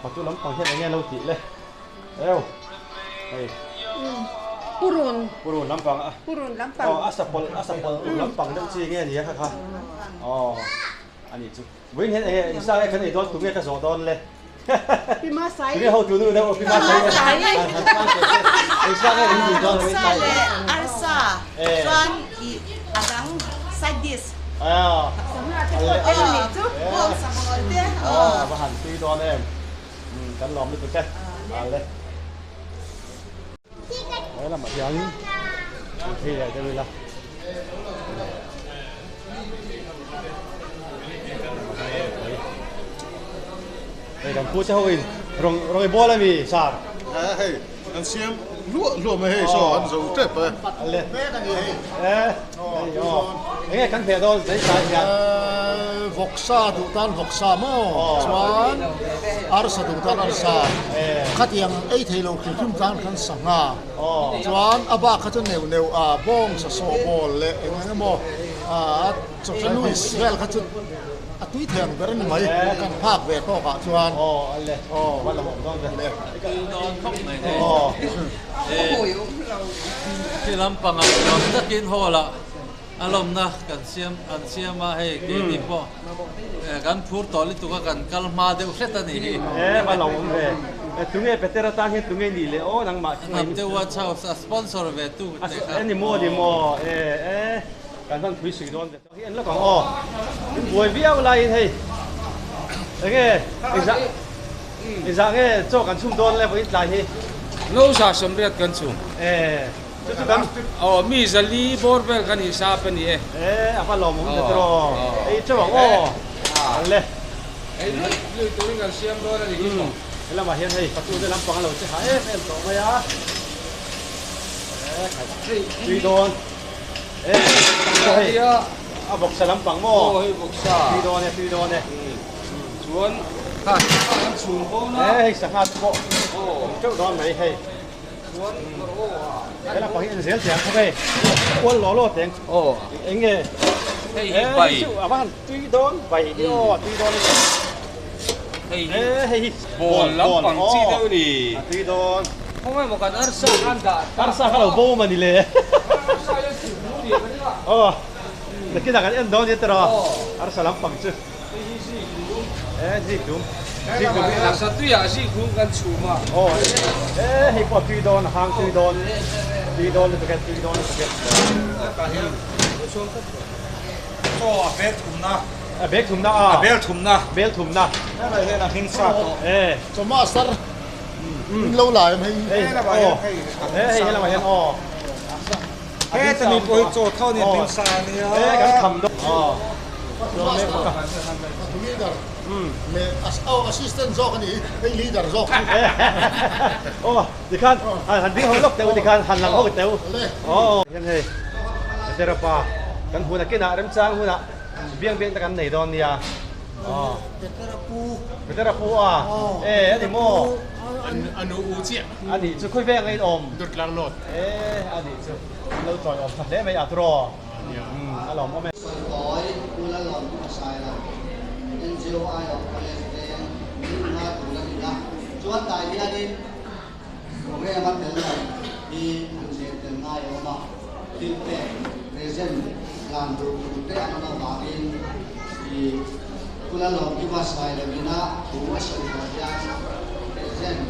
Patu lampang hian enge lo tih le eu hei purun purun lampang a purun lampang aw a sapawlh a sapawlh ur lampang deuh chi nge nia kha kha aw a nih chu vawiin hian enge engzah nge kan ei dawn tunge ka zawh dawn le tunge hotu nu deuh aw pi masai engzah nge kan ei dawn vawiin tlai arsa chuan i a dang side dish aw bawng samawl te aw va han tui dawn em kan lawm lutuk e ale he lamah hian an phei leh deuh ila hei kan pu te ho in rawng rawng i bawl ami sar hei An siam hluah hluah mai hei saw an zo tep e. Ale. E. Hei aw. Enge kan hmeh dawn zai sai hian. Vawksa duh tan vawksa maw chuan arsa duh tan arsa. Khatiang ei thei lo hrim hrim tan khan sangha. Chuan a bak kha chu neuh neuh a bawng sa sawh bawl leh eng eng emaw a chawhra luis vel kha chu a tui thei ang ber a ni mai kan phak ve tawk ah chuan. Aw ale. Aw la mawm dawn ve. Khi lampangah nuam takin hall ah a lawmna kan siam an siam a hei keini pawh kan phur tawh lutuk a kan kal hma deuh hret a nih hi. E va lo awm ve. Tunge Peter atan hian tunge nih leh aw nangmah chu. Hnamte Watch House a sponsor ve tu te kha. A ni maw ni maw e e kan hman phui sui dawn ve. Hi en lawk ang aw. In buai viau laiin hei enge engzah engzah nge chaw kan chhum dawn le vawiin tlai hi. No za sawmriat kan chhum. E chu chu kan. Aw mi zali bawr vel kan hisap a ni e. E a va lawmawm ta tiraw. Ei teuh ang aw. Le. Ei lui lui turin kan siam dawn a ni hi maw. He lamah hian hei patu te lampang a lo che ha em em tawh mai a. E khai tui dawn. Hei a vawksa lampang maw? Aw hei vawksa. Tui dawn e, tui dawn e. Chuan kha sangha kan chhum dawn a. Hei sangha chu pawh awm teuh dawn mai hei. Chuan aw a. He lampang hi en zel teh ang khawp hei. Kual law law teh ang. Aw. Eng nge? Hei hi bai. Hei chu a va han tui dawn bai hi aw a tui dawn a ni. Hei hi hei hi ball lampang chi deuh a ni. A tui dawn. Khawngaih maw kan arsa khan dah ta. Arsa kha lo bo mani le. Arsa hian thil hmu ni ka ring a. Aw nakinah kan en dawn nia tiraw arsa lampang chu. Hei hi zikhlum. E zikhlum. Zikhlum hi arsa tuiah zikhlum kan chhum a. Aw e hei pawh tui dawn a hang tui dawn. Tui dawn lutuk e tui dawn lutuk e. Chaw a bel thumna. A bel thumna a. A bel thumna. Bel thumna. Helai hian a hming sa tawh. E. Chaw master in lo lai em hei. Hei aw. Hei he lamah hian aw. Heta mi pawh hi chaw tho ni hming sa a nia. E kan kham dawn. Aw. Leader leh aw assistant zawk a ni hei leader zawk. Aw tikhan han ding ho lawk teh u tikhan han lang ho teh u. Aw. Hian hei Petera pa kan hun a kinah remchang hunah biang biang te kan nei dawn nia. Aw. Petera pu. Petera pu a. E a ni maw? A nu u chiah. A nih chu khawi veng a in awm? Durtlang North. E a nih chu an lo chawi awm tha hle mai a turaw. A lawm awm e. Sawipawi Pu Lalawm Hmasailo, NGO Aiawh College veng min nga tur a ni a, chuan tah hianin Programme a tel lo hi han zir tel ngai a awm a, thil pek, present, hlan duh tur te an awm avangin i Pu Lalawmkima Sailovina thu a sawi zawh hian present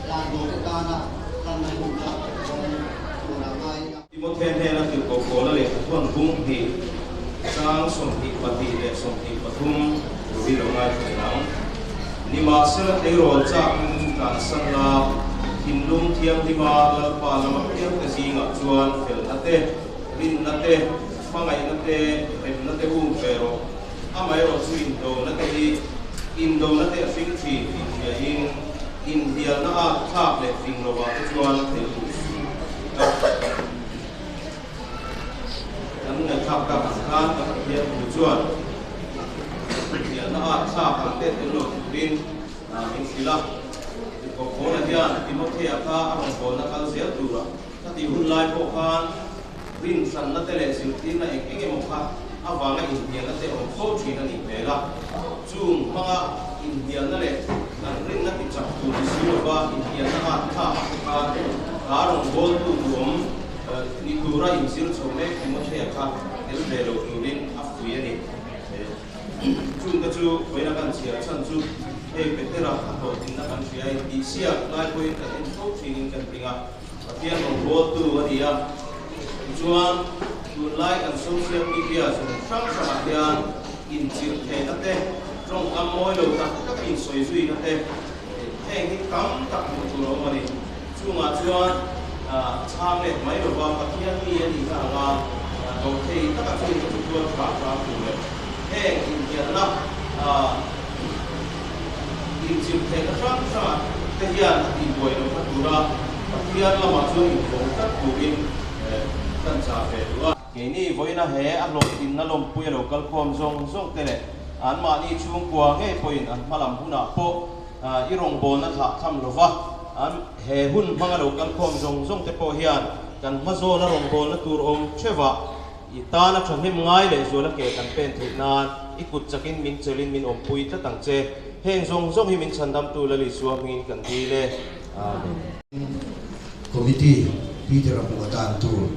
hlan duh te tana hlanna hun kha awm tur a ngai a. Timothe hnena tirhkoh Paula lehkha thuan bung hnih, chang 22 leh 23 hi lo ngaithla leh ang. Nimahsela tleirawl chakna chu tlansan la, thinlung thianghlima Lalpa lama piangte zingah chuan felna te, rinna te, hmangaihna te, remna te um ve rawh. Amaherawh chu indona te hi indona te a hring thin tih hriain inhlialna a thlak leh fing lovah te chuan thei duh suh ta. Kan ngaihthlak tak ang khan ka Pathian thu chuan inhlialna a thlak ang te tel lo turin min hrilh a. Tirhkoh Paula hian Timothea kha a rawngbawlna kal zel tura ka tih hun lai pawh khan Rinhranna te leh zirtirna eng eng emaw kha avanga inhnialna te awm fo thin a nih hmel a, chung hmanga inhnialna leh Kan rinna tichak tur ni si lova inhnialna at thlak a bawk a, kha rawngbawltu duhawm ni tura inzir chho mek Timothea kha tel ve lo turin a fuih a ni. Chungte chu vawiina kan chhiar chhan chu hei Petera a hlawhtlinna kan hria in tihsiak lai pawhin kan en fo thinin kan ring a, Pathian rawngbawltu a ni a. Tichuan, tunlai kan social media zawng hrang hrangah hian inchirh theihna te, tawngkam mawi lo tak tak insawi zuina te, heng hi tam tak hmuh tur a awm a ni. Chungah chuan chhang let mai lova Pathian mi a nihna anga dawhthei taka chungte chu tuar hram hram tur leh heng inhnialna inchirh theihna hrang hrangah te hian a tihbuai lohna tura Pathian lamah chuan invawng tlat turin kan chah ve duh a. Keini vawiina he a hlawhtlinna lawmpui a lo kal khawm zawng zawng te leh anmahni chhungkua ngei pawhin an hmalam hunah pawh i rawngbawlna thlah tham lova an he hun hmanga lo kal khawm zawng zawng te pawh hian kan hmazawna rawngbawlna tur awm theuhah i tana thahnem ngai leh zuala ke kan pen theih nan i kut chakin min chelin min awmpui tlat ang che. Heng zawng zawng hi min chhandamtu Lal Isua hmingin kan dil e. Amen. Committee Peter a hmuh dan tur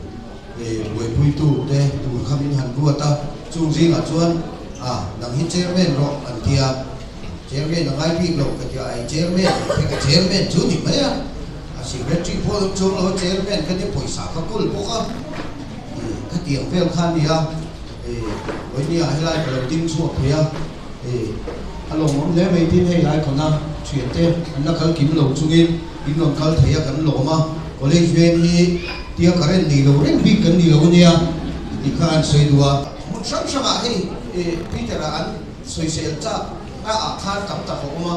buaipuitu te tur kha min han ruat a, chung zingah chuan a nang hi chairman rawh an ti a, chairman a ngai bik lo ka ti a, ai chairman an ti ka chairman chu ni mai a, a secretary pawh an chuang lo a chairman ka nia pawisa ka kawl bawk a, ka ti ang vel kha a ni a, vawinia helai ka lo ding chhuak thei a. A lawmawm hle mai tin hei lai khawna thiante an la kal kim lo chungin in rawn kal thei a kan lawm a, college veng hi tia current nei lo reng bik kan ni lo ania tih kha an sawi duh a. Hmun hrang hrangah hei Peter-a an sawisel chak na ah khan tam tak a awm a,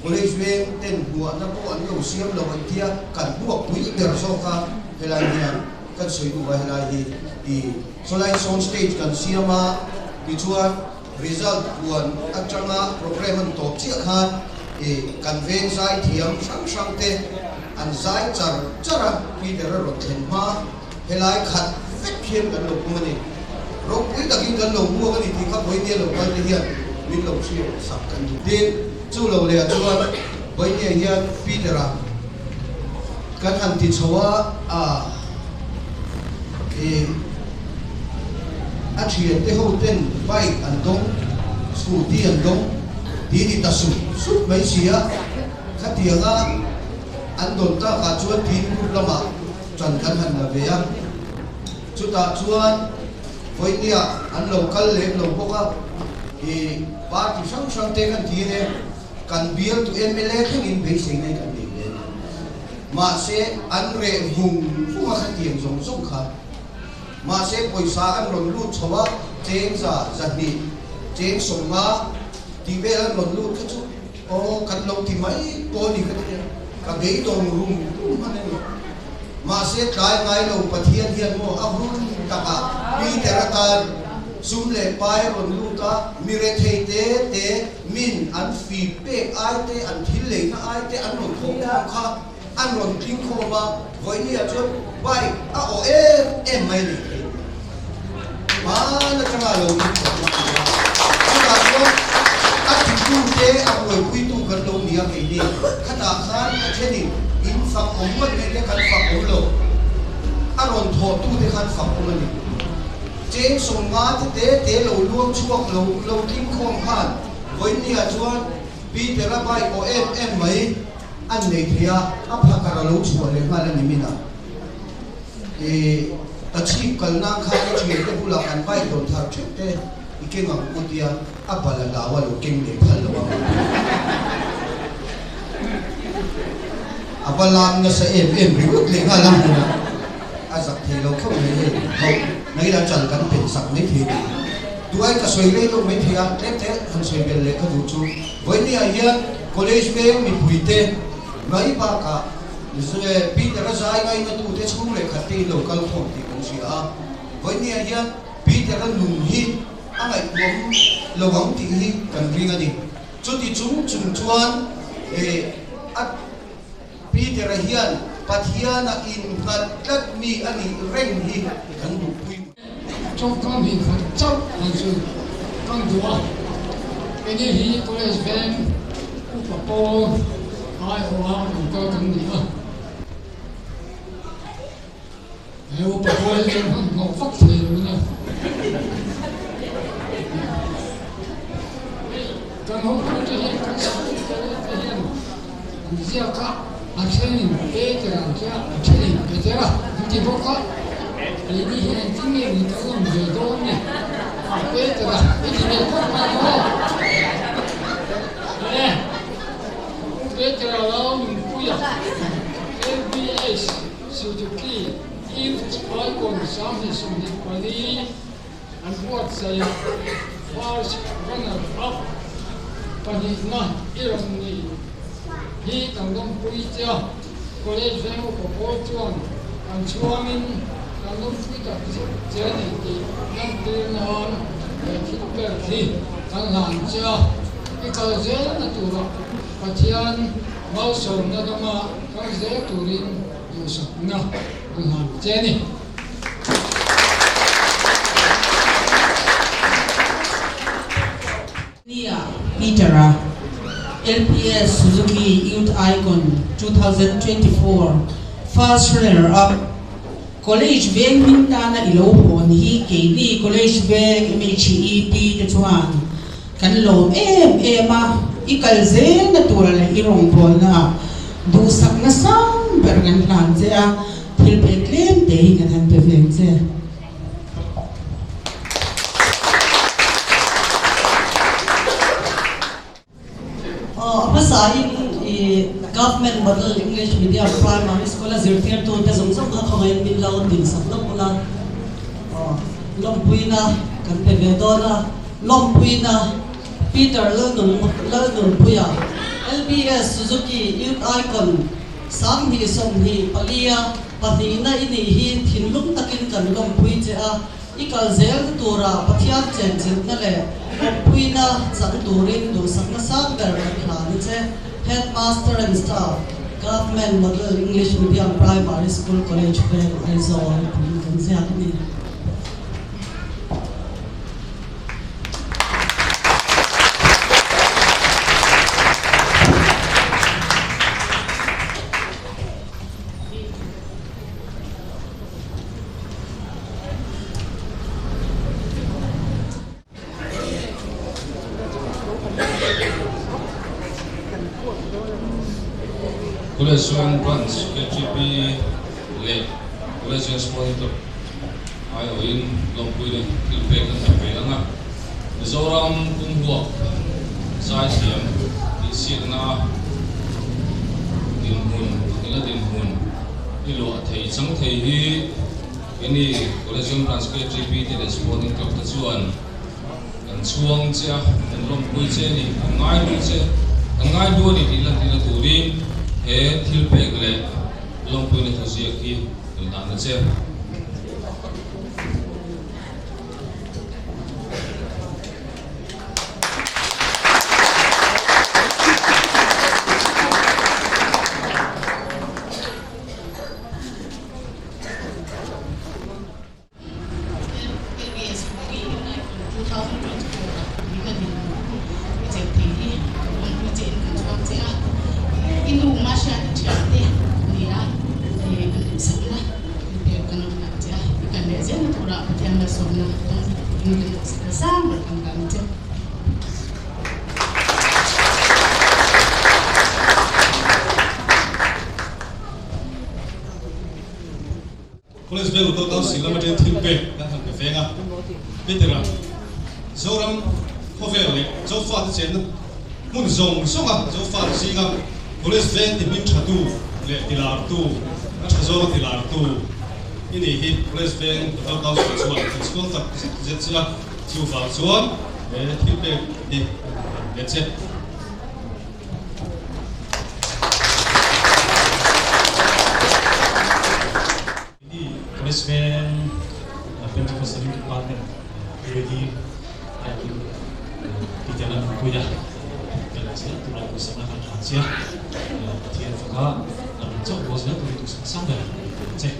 college veng ten hmuahna pawh an lo siam lo an tia kan hmuak pui ber zawk a helai hian kan sawi duh a helai hi Sawlai sawn stage kan siam a, tichuan result puan atanga programme an tawp chiah khan kan veng zai thiam hrang hrang te an zai char char a, Peter a rawn thlen hma helai khat vek hian kan lo pum a ni. Ropui takin kan lo hmuak a ni tih kha Vawinia lo kal te hian min lo hriat sak a ni. Tin, chu lo leh ah chuan Vawinia hian Peter-a kan han ti chho a, a. A thiante ho ten bike an dawng, scooty an dawng tih ni ta sup sup mai si a, khatianga an dawn takah chuan tin group lamah ṭan kan han la ve a, chutah chuan vawinia an lo kal lem lo bawk a, ih party hrang hrang te kan ti e, kan bialtu mla thlengin beisei nei kan nei hle. Mahse, an reh vung vung a khatiang zawng zawng kha. Mahse, pawisa an rawn lut chho a, cheng za, zahnih, cheng sawmnga tih vel an rawn lut kha chu aw kan lo ti mai pawh a ni ka ti a, ka beidawng rum rum hman a ni. Mahse, tlai ngai lo Pathian hian maw a hun takah Peter atan sum leh pai a rawn lut a, mi rethei te te, Min an fee pek ai te, an thil leina ai te an rawn thawh khawm kha an rawn tling khawm a, vawinia chuan bike a awh em em mai a ni thei. Hmaan atanga lo tling khawm a ni a, chutah chuan a titu te a buaipuitu kan lo ni a keini khatah khan a thenin in fak awm ngawt mai te kan fak awm lo, a rawn thawhtu te khan fak awm a ni. Cheng 50 te te te lo luang chhuak lo lo tling khawm khan vawinia chuan Peter-a bike aw em em mai an nei thei a, a phakar a lo chhuah leh nghal a ni min a. I ka chhip kal nan khan a thian te bulah kan bike rawn thar theuh te i keng ang u tia a bal a hlau a lo keng leh phal lo ang. A va lam nasa em em ringawt leh nghal a hmunah. A zak thei lo khawp mai hei ho mai la chal kan pen sak mai thei ni. Duai ka sawi rei deuh mai thei a, tlem te han sawi bel leh ka duh chu vawinia hian college veng mipui te mai bakah Peter a zai ngaina tu te chhung leh khat te in lo kal khawm tih kan hria a, vawinia hian Peter a nun hi a ngaihtuam lo ang tih hi kan ring a ni. Chuti chung chung chuan a. Peter-a hian Pathiana innghat tlat mi a nih reng hi kan duhpui mai. Tawngkam hi khat chauh han chu kan duh a, kei hi College veng. Upa pawl aiawha rawn kal kan ni a. He upa pawl hi chuan hmanhmawh vak thei lo nia. Hei kan hotute hian kan school te hian an ziak a, a thenin Peter an tia, a thenin Petera an ti bawk a. Keini hi engtin nge min kan awm ve dawn ni? Petera i ti ve phawt mai maw? Hle. Petera lo nunpuia LBS Suzuki Youth Icon 2024 an buatsaih a, first runner up pahnihna i rawn ni hi kan lawmpui che a, College veng upa pawl chuan kan chhuangin kan lawmpui tak zet che a ni tih lantir nan he thil pek hi kan hlan che a, i kal zelna turah Pathian malsawmna danga kal zel turin duhsakna kan hlan che a ni. Nia Peter-a, LPS Suzuki Youth Icon 2024 First Runner Up, College veng hming tana i lo hawn hi keini College veng MHEP te chuan kan lawm em em a, i kal zelna tura leh i rawngbawlna ah duhsakna sang ber kan hlan che a, thil pek tlem te hi kan han pe veng che. Aw, a hmasain i Government Model English Medium Primary School a zirtirtute zawng zawng kha khawngaihin min lo dinsak lawk ula. Aw, lawmpuina kan pe ve dawn a, lawmpuina Peter Lalnun Lalnunpuia, LBS Suzuki Youth Icon 2024 Pahnihna i nih hi thinlung takin kan lawmpui che a, i kal zelna tura Pathian chenchilhna leh awmpuina chang turin duhsakna sang ber kan hlan i che, Headmaster and Staff, Government Model English Medium Primary School College Veng, Aizawl tiin kan ziak a ni. College Veng Branch KTP leh College Veng Sporting Club aiawhin lawmpuina thil pek an pe ve ang a. Mizoram pumruak zaithiam tihsiakna dinhmun ila dinhmun i luah thei chang thei hi keini College Branch KTP te leh Sporting Club te chuan kan chhuang che a, kan lawmpui che a ni, kan ngaihlu che, kan ngaihlu a ni tih lantirna turin he thil pek leh lawmpuina thuziak hi kan hlan a che. College Veng Local Council lama ṭen thil pek kan han pe veng a, Petera, Zoram khawvel leh Zofate chenna hmun zawng zawnga Zofate zinga College Veng ti hming ṭhatu leh tilartu, a ṭha zawnga tilartu i nih hi College Veng Local Council chuan kan chhuang tak zet zet che a, chuvang chuan he thil pek hi kan pe che. College Veng Pentecostal Youth Department PYD aiin Peter an pui a, kan zel tura duhsakna kan hlan che a, Pathian faka kan chauh bawl zel turin duhsak sang ber ang che.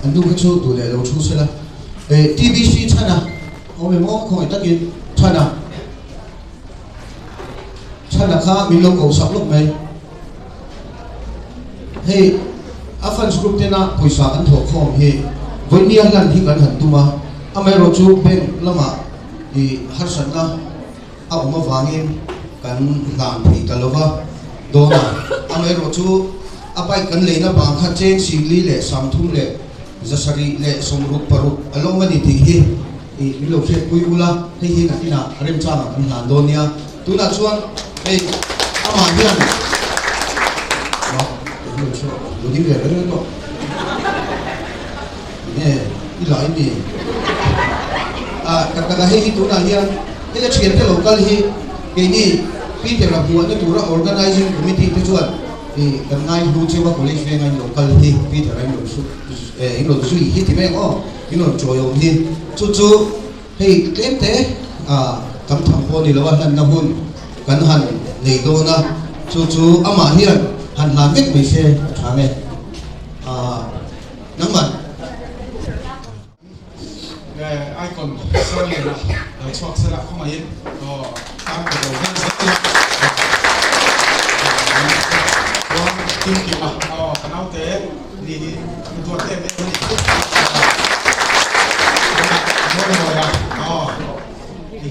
An nu kha chu duh leh lo thu sela. Eh TBC chhana awm em aw khawngaih takin chhana chhana kha min lo ko sak lawk mai. Hei a fans group tena pawisa kan thawh khawm hi vawinia hlan hi kan han tum a, amaherawhchu bank lamah ih harsatna a awm avangin kan hlan thei ta lova, dawn a, amaherawhchu a bike kan leina bang kha cheng singli leh sangthum leh zasarih leh sawmruk paruk a lo awm a ni tih hi ih min lo hriatpui ula, hei hi nakinah remchangah kan hlan dawn nia, tunah chuan hei amah hian lo ding ve reng reng tawh nge i lai mi ah tak takah hei hi tunah hian Hei a thiante lo kal hi keini Peter-a hmuahna tura Organising Committee te chuan ih kan ngai hlu cheu a College venga in lo kal hi Peter-a in rawn hru eh in rawn zui hi ti mai ang aw in rawn chawiawm hi chu chu hei tlem te ah tam tham pawh ni lo a hlanna hun kan han nei dawn a chu chu amah hian han hlan vek mai se a tha nge ah nangmah. Icon Sangliana lo chhuak sela khawngaihin aw tan ka lo vel zel ila chuan kim kim a aw ka naute ni hi ka duat em em a ni mawi mawi a aw ni hi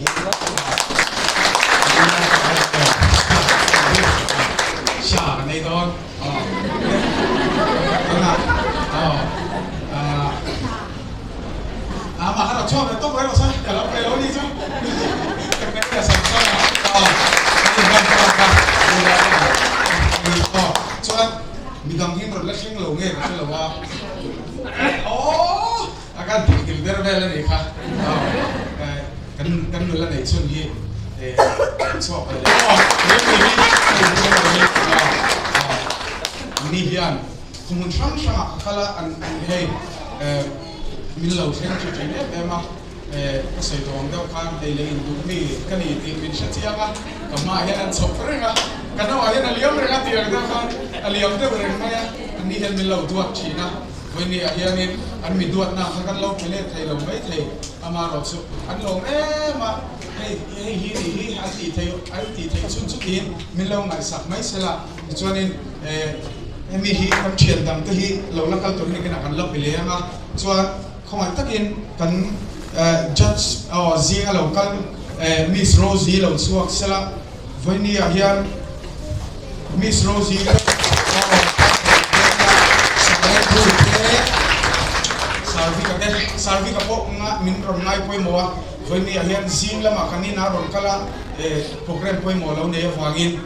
sha ka nei dawn aw tunah aw Amah kha chhuak ve tawp mai rawh se, ka lo pe lo ni chu. Ka pe a sam sam a, aw, kan inhman tawk a, aw, chuan midang hi rawn la thleng lo nge ka hre lo a, aw, a kan theihnghilh ber vel a nih kha, aw, kan kan nula neih chhun hi chhuak ve leh, aw, Remmi hi ka inhmang lo hi, aw, aw, ni hian. Hmun hrang hrangah ka kal a, an an hei min lo thleng chu thin em em a, ka sawi tawh ang deuh khan hei lei induh mi ka ni tih min hre chiang a, ka hmaah hian an chhawp reng a, ka nauah hian a liam reng a tih ang deuh khan a liam deuh reng mai a, an ni hian min lo duat thin a, vawinia hianin an mi duatna kha kan lo pe let thei lo mai thei, amaherawhchu an lawm em a, hei hei hi nih hi an tih theih an tih theih chhun chu tiin min lo ngaihsak mai sela. Tichuanin hemi hi kan thian dang te hi lo la kal turin nakinah kan la pe leh ang a, chuan khawngaih takin kan judge aw zinga lo kal Miss Rosie lo chhuak sela, vawiini ah hian Miss Rosie te aw Sarendru te Sarvika te Sarvika pawh min rawn ngai pawimawh a, vawiini ah hian zing lamah kan inah rawn kal a program pawimawh lo nei avangin.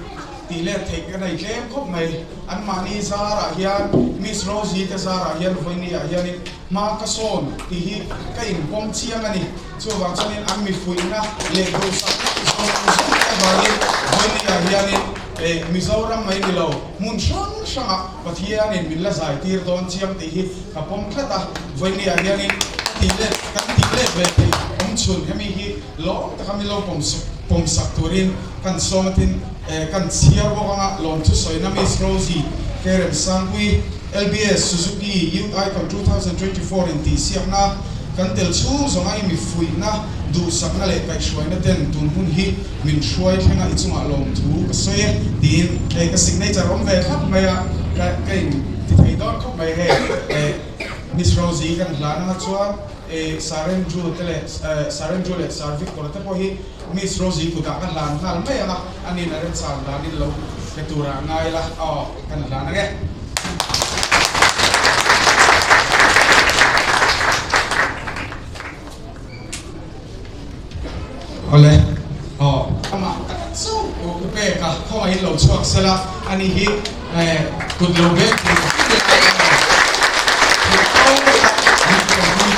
Tih leh theih ka nei tlem khawp mai. Anmahni zarah hian Miss Rosie te zarah hian vawiini ah hianin hma ka sawn tih hi ka inpawm chiang a ni. Chuvang chuanin an mifuihna leh duhsakna zawng zawng te avangin vawiini ah hianin Mizoram mai ni lo hmun hrang hrangah Pathianin min la zai tir dawn chiang tih hi ka pawm tlat a. Vawiini ah hianin ka tih let kan tih let ve theih awm chhun hemi hi Lawm taka min lo pawm sak turin kan sawm atin kan chhiar bawk anga lawmthu sawina Miss Rosie Kerem Sangpui, LBS Suzuki Youth Icon 2024 in tihsiakna kan tel chhung zawnga i mi fuihna, duhsakna leh kaihhruaina ten tun hun hi min hruai thlenga i chungah lawmthu ka sawi e tiin hei ka signature awm ve thlap mai a, ka in ti thei dawn khawp mai hei Miss Rosie kan hlan anga chuan E Sarendru te leh Sarendru leh Sir Victor te pawh hi Miss Rosie kutah ka hlan nghal mai ang a, anin a remchang danin lo pe turah ngai la, aw kan hlan ang e. Awle, aw. Amah tak chu u pek a, khawngaihin lo chhuak sela, ani hi kut lo bek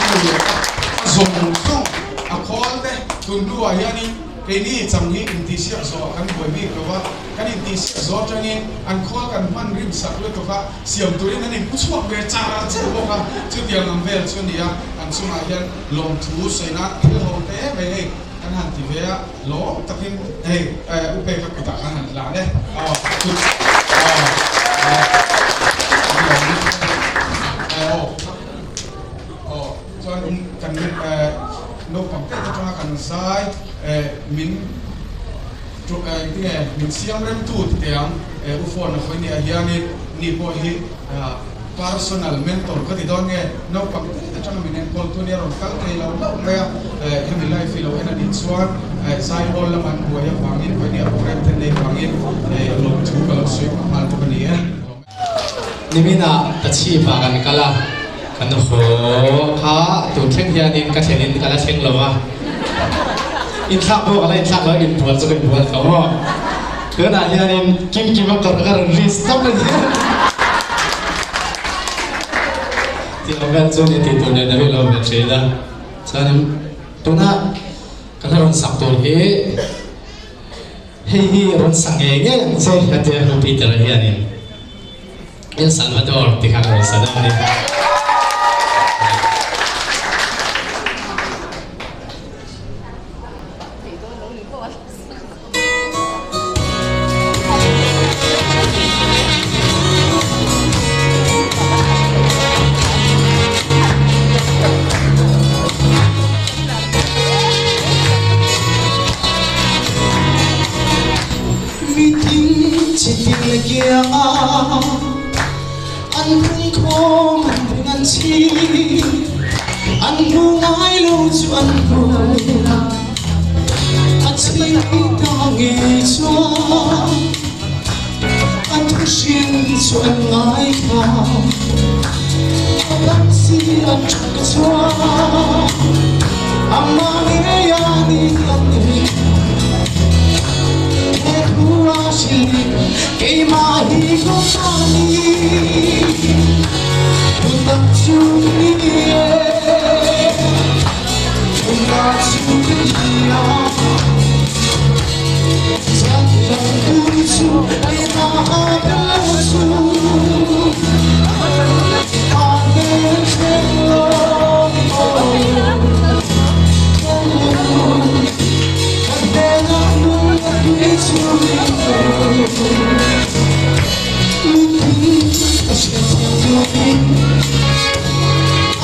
tur a zawng zawng a khawl te tun hnuah hianin keini chang hi intihsiak zawh kan buai bik lo va, kan intihsiak zawh atangin an khawl kan hman rim sak lutuk a, siam turin an inpu chhuak ve char char bawk a, chutiang ang vel chu a ni a, an chungah hian lawmthu sawi nan thil ho te mai hei kan han ti ve a, lawm takin hei u peka kutah kan han hlan e, aw kut aw aw. Naupang te atanga kan zai min engtinge min siam remtu ti teh ang u phone a hawi nia hianin ni pawh hi personal mentor ka ti dawn nge naupang te atanga min enkawl tu nia rawn kal thei lo hlauh mai a hemi live hi lo en a nih chuan zai hall lam an buai avangin hawi nia program te nei vangin lawmthu ka lo sawi phah nghal bawk a ni e. Nimina ka chhip ah kan kal a, kan haw kha tun thleng hianin ka thlen in ka la thleng lo a, inthlak pawh ka la inthlak lo a, inbual chu ka inbual tho maw. Tunah hianin Kim Kima kawr ka rawn risk tawp a ni. Tih ang vel chu ni tih tur nen a ri lo ve thin a, chuanin tuna ka la rawn sak tur hi Hei hi rawn sa ngei ngei ang che a tia Pu Peter-a hianin El Salvador ti kha ka rawn sa dawn a ni. Mitin chitin kianga an phung khawm an ring an chhi an hmu ngai lo chu an hmu a chhi ta nge chuan a thu hrin chu an ngaithla a dang si an that chuan amah ngei a ni an ring he thu a hrilh keimah hi ka ta ni thutak chu ni e thutak chu ka ni a chan lam tur chu keimah a ka lo chu a hmel thleng lo ka hnenah nun a tui chu ni lo mitin ka hriathiam turin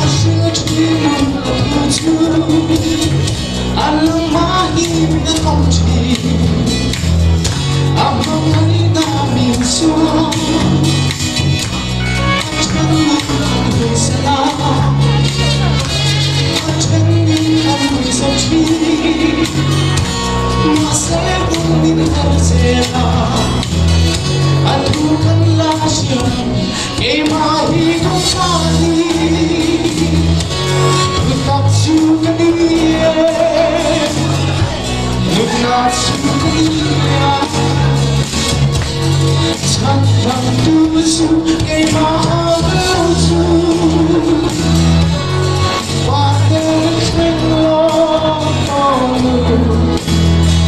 a hrilh thin nun a thu chu a lamah him an awm thin a hmangaihna min chuan a then an hawisan a a thenin an hawi zo thin mahse hun min her zel a a thu kan la hriat keimah hi ka ta ni thutak chu ka ni e nunna chu ka ni a chhan dang tu chu keimah ka lo chu fate thleng lo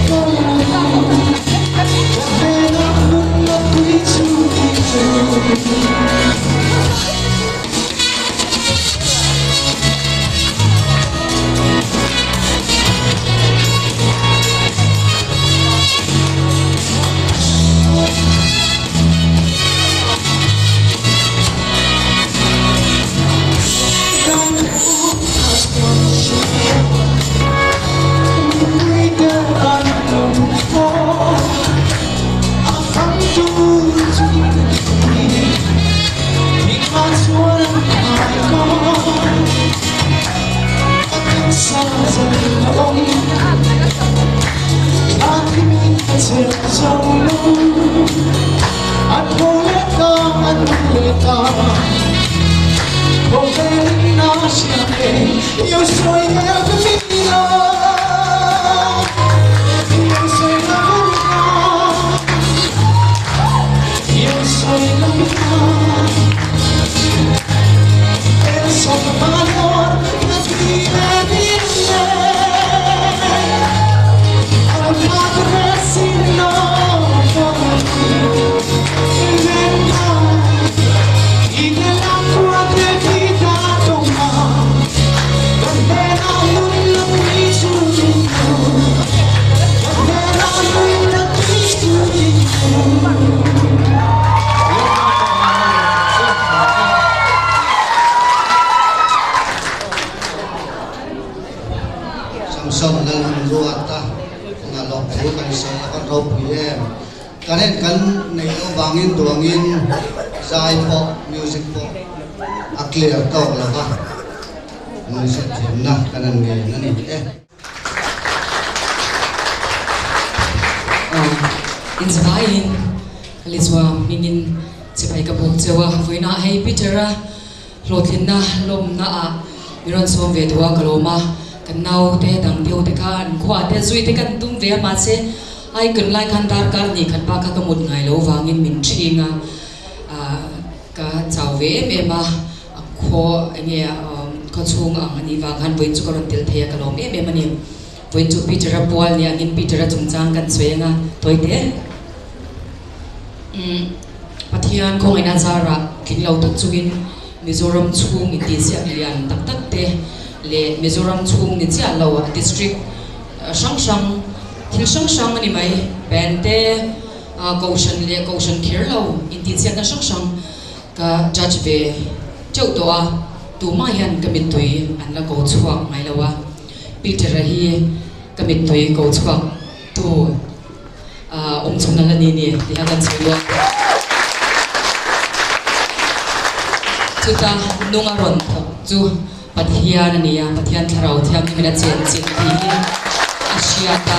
ka hnenah nunna tui chu ni chu. Samson Lalhunruata chungah lawmthu kan sawi a, kan ropui em. Current kan neih loh vangin duangin zai pawh music pawh a clear tawk lo va, music thiamna kan han ngen a ni e. Inzavaiin Lizua hmingin chibai ka buk cheu a, vawiinah hei Peter-a Hlawhtlinna lawmna ah mi rawn sawm ve duh a ka lawm a, kan naute dang deuh te kha an khuah te zui te kan tum ve a mahse ai kun lai khan darkar ni khat bak kha ka mut ngai lo vangin min ṭhing a, ah ka chau ve em em a, a khaw enge khaw chhung ang a nih vang khan vawiin chu ka rawn tel thei a ka lawm em em a ni. Vawiin chu Peter-a pual ni angin Peter-a chungchang kan sawi ang a, tawi te. Umm Pathian khawngaihna zarah tling lo tak chungin Mizoram chhung intihsiak lian tak tak te leh Mizoram chhung ni chiah lo a district hrang hrang thil hrang hrang a ni mai band te kohhran leh kohhran kher lo intihsiakna hrang hrang ka judge ve teuh tawh a tumah hian ka mittui an la ko chhuak ngai lo a Peter-a hi ka mittui ko chhuak tu awm chhun a la ni ni tih a kan sawi duak. Chuta nunga rawn thawk chu Pathian a ni a, Pathian Thlarau Thianghlimin a chen chilh tih hi a hriat a,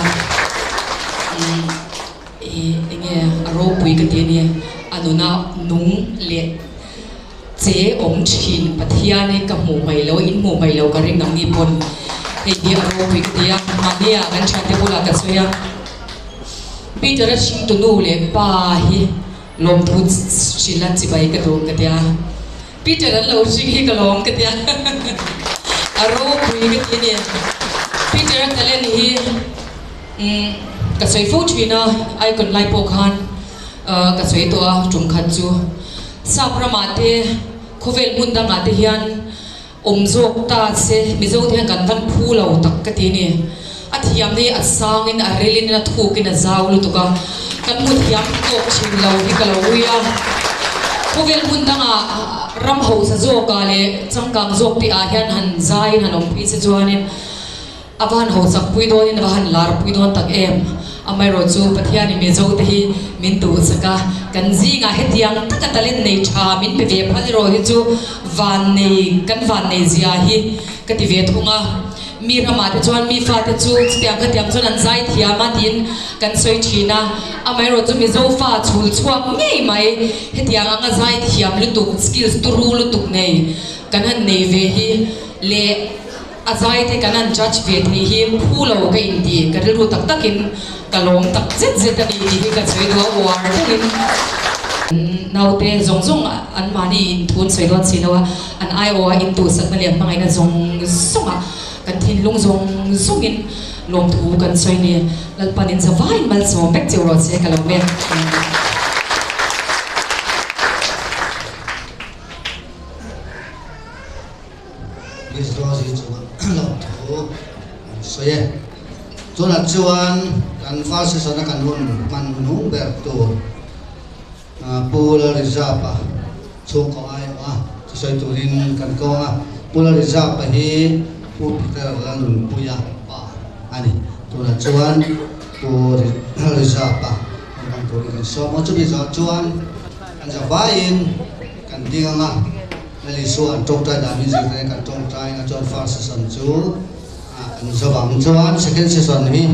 eng nge a ropui ka ti a ni, a nuna nung leh che awm thin Pathian hi ka hmuh mai lo, in hmuh mai lo ka ring ang ni pawn hei hi a ropui ka ti a, mahnia kan thiante bulah ka sawi a. Peter-a hringtu nu leh pa hi lawmthu hrilh a chibai ka duh ka tia, Peter an lo hring hi ka lawm ka tia, a ropui ka ti a ni. Peter-a talent hi umm ka sawi fo thin a, icon lai pawh khan ka sawi tawh a tum khat chu sap ramah te khawvel hmun dangah te hian Awm zawk ta se Mizo te hian kan van phu lo tak ka ti ni. A thiamna hi a sangin a rilin a thukin a zau lutuk a, kan hmu thiam tawk thin lo hi ka lo ui a. Khawvel hmun dangah ram hausa zawkah leh changkang zawk tih ah hian han zaiin han awm phei se chuanin A va han hausak pui dawnin a va han lar pui dawn tak em? Amaherawh chu Pathianin Mizo te hi min duhsak a, kan zingah hetiang taka talent nei tha min pe ve phal erawh hi chu vannei kan vannei zia hi ka ti ve thung a. Mi ramah te chuan mi fate chu chutiang khatiang chuan an zai thiam a tiin kan sawi thin a, amaherawh chu Mizo fa chhul chhuak ngei mai hetiang anga zai thiam lutuk skills turu lutuk nei kan han nei ve hi leh A zai te kan han judge ve thei hi phu lo ka inti, ka rilru tak takin ka lawm tak zet zet a ni tih hi ka sawi duh a, uar deuhin naute zawng zawng an mahni inthun sawi dawn si lo a, an aiawha intuhsakna leh hmangaihna zawng zawnga kan thinlung zawng zawngin lawmthu kan sawi ni. Lalpan in zavaiin malsawm vek cheu rawh se ka lo ve. Miss Rosie chungah lawmthu an sawi e. Tunah chuan kan first session a kan hun hman hnung ber tur Pu Lalrizapa chhungkaw aiawh a thusawi turin kan kawng a. Pu Lalrizapa hi Pu Peter Lalnunpuia pa a ni. Tunah chuan Pu Lalrizapa hun hman turin kan sawm a. Chumi zawh chuan kan zavaiin kan ding ang a. Lali chuan tawngtai dan hi zir e kan tawngtai na chuan first session chu kan zo ang chuan second session hi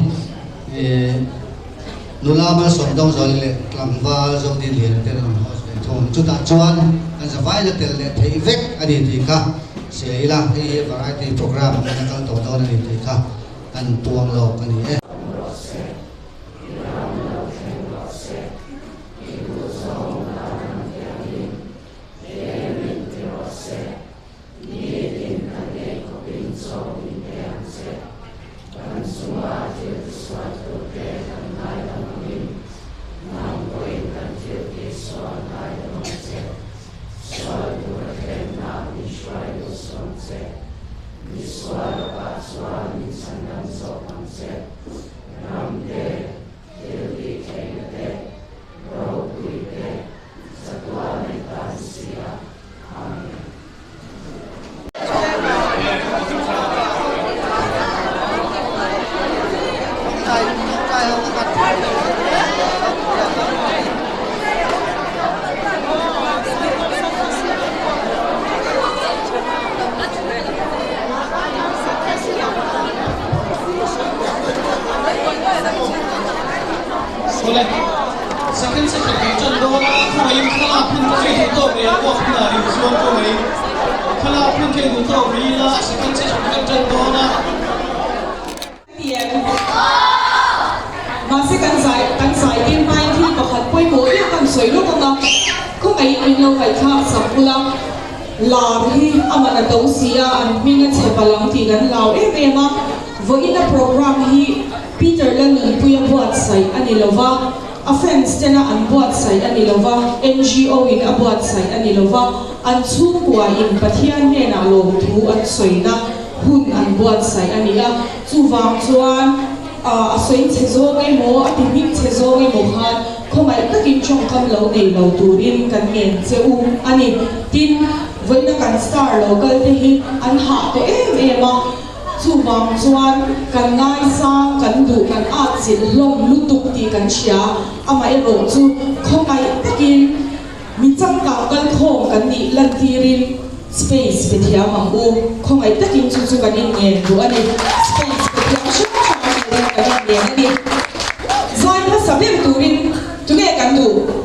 nula malsawm dawng zawli leh tlangval zodin lian te rawn host ve thung chutah chuan kan zavai la tel leh theih vek a ni tih kha hria ila hei hi variety program an la kal tawh dawn a ni tih kha kan puang lawk a ni e. Awle, second session kan ṭan dawn a, khawngaihin thlalak hun ka hei duh tawk rih a, vuak hunah rih chuan khawngaihin thlalak hun ka hei duh tawk rih ila second session kan ṭan dawn a. Mahse kan zai kan zai tir hmain thil pakhat pawimawh deuh kan sawi lawk ang a, khawngaihin min lo ngaihthlak sak bula lar hi a man a to si a, an hming a chhe palh ang tih kan hlau em em a, vawiina program hi Peter Lalnunpuia buatsaih a ni lova, a fans tena an buatsaih a ni lova, NGO in a buatsaih a ni lova, an chhungkua in Pathian hnenah lawmthu an sawina hun an buatsaih a ni a. Chuvang chuan a sawi chhe zawng emaw, a ti hming chhe zawng emaw khan khawngaih takin tawngkam lo nei lo turin kan ngen che u a ni. Tin, vawiina kan star lo kal te hi an hah tawh em em a, chuvang chuan kan ngaisang, kan duh, kan atchilh hlawm lutuk tih kan hria. Amaherawh chu khawngaih takin Mi changkang kalkhawm kan nih lantirin space pe thiam ang u. Khawngaih takin chu chu kan inngen duh a ni. Space pe thiam hram hram turin kan inngen a ni. Zai hmasa ber turin tunge kan duh?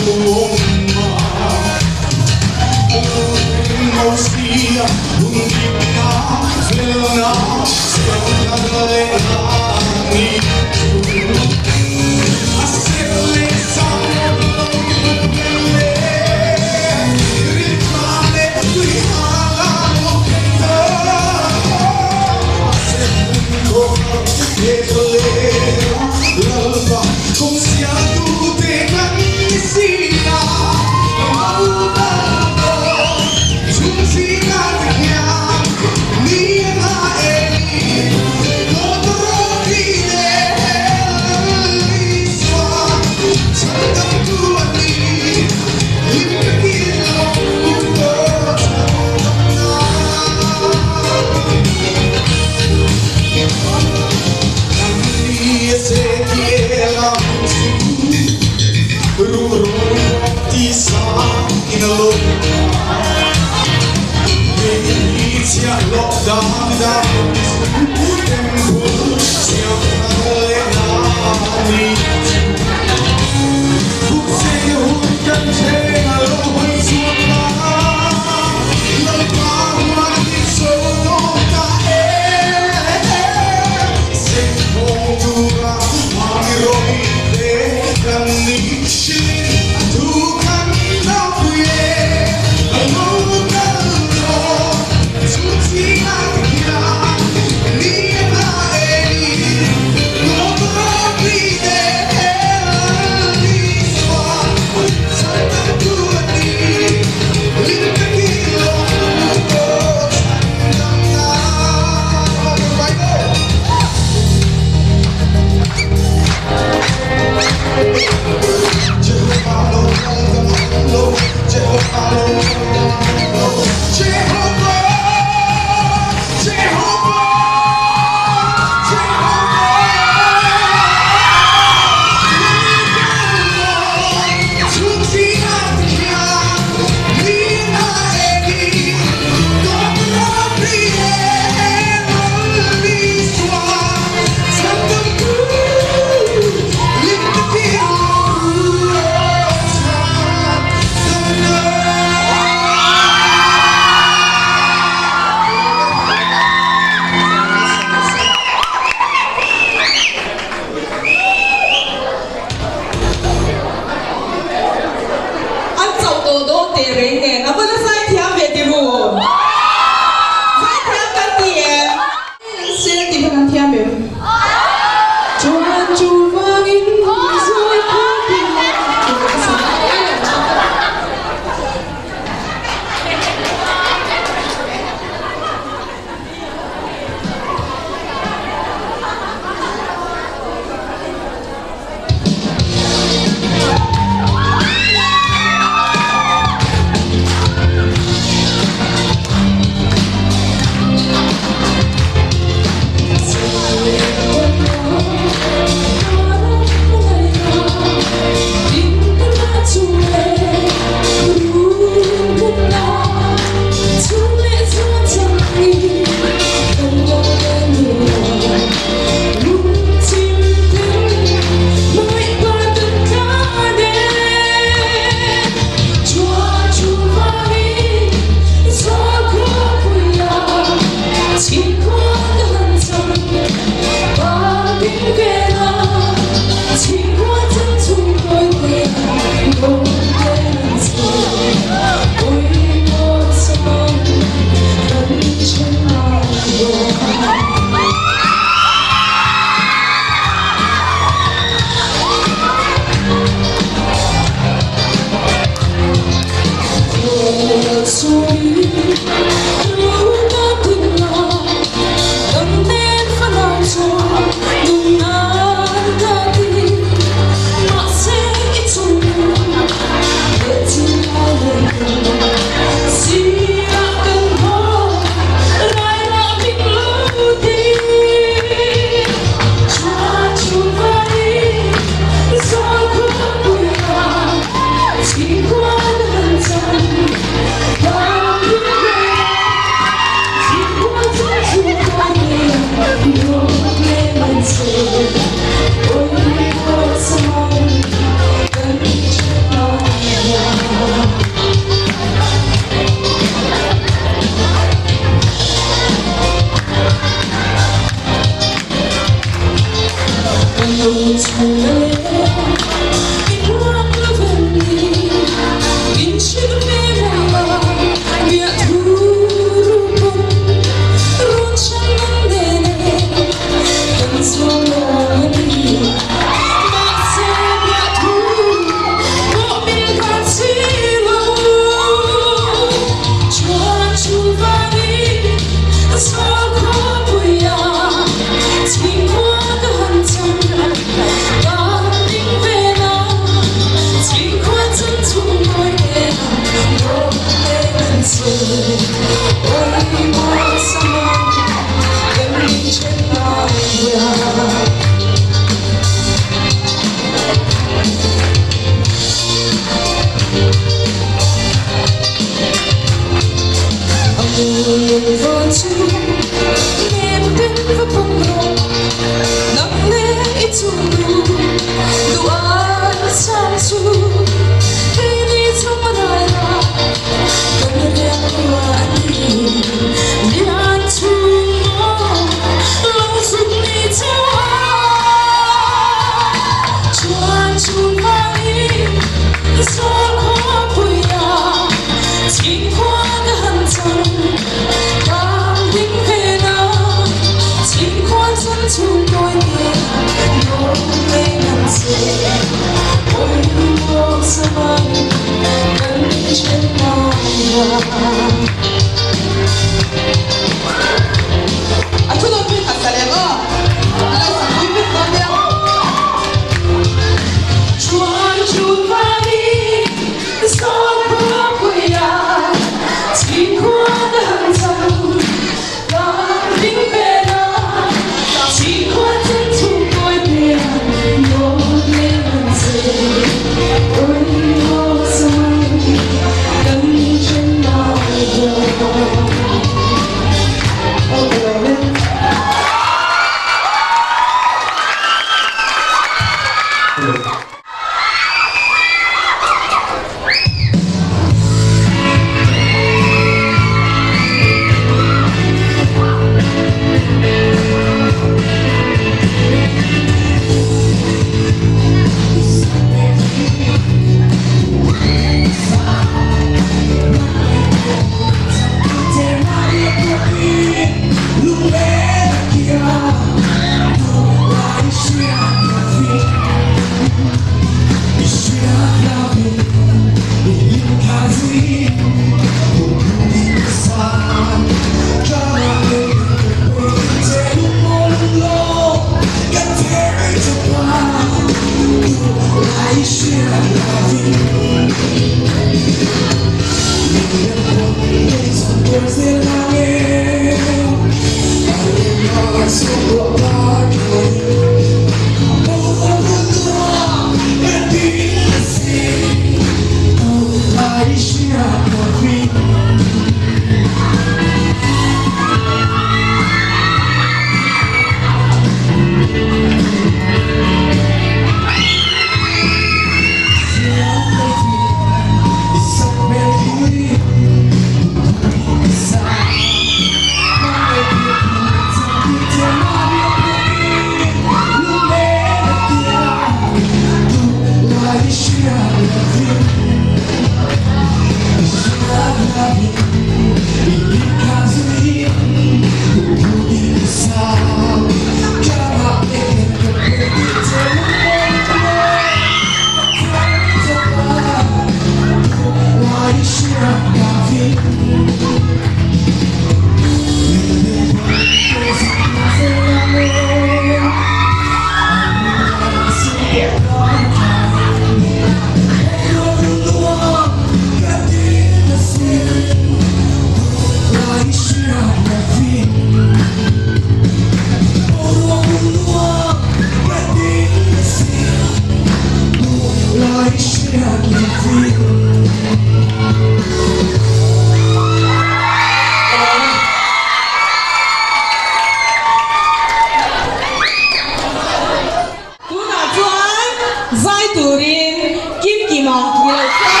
Tunah chuan zai turin Kimkima ni lo chuan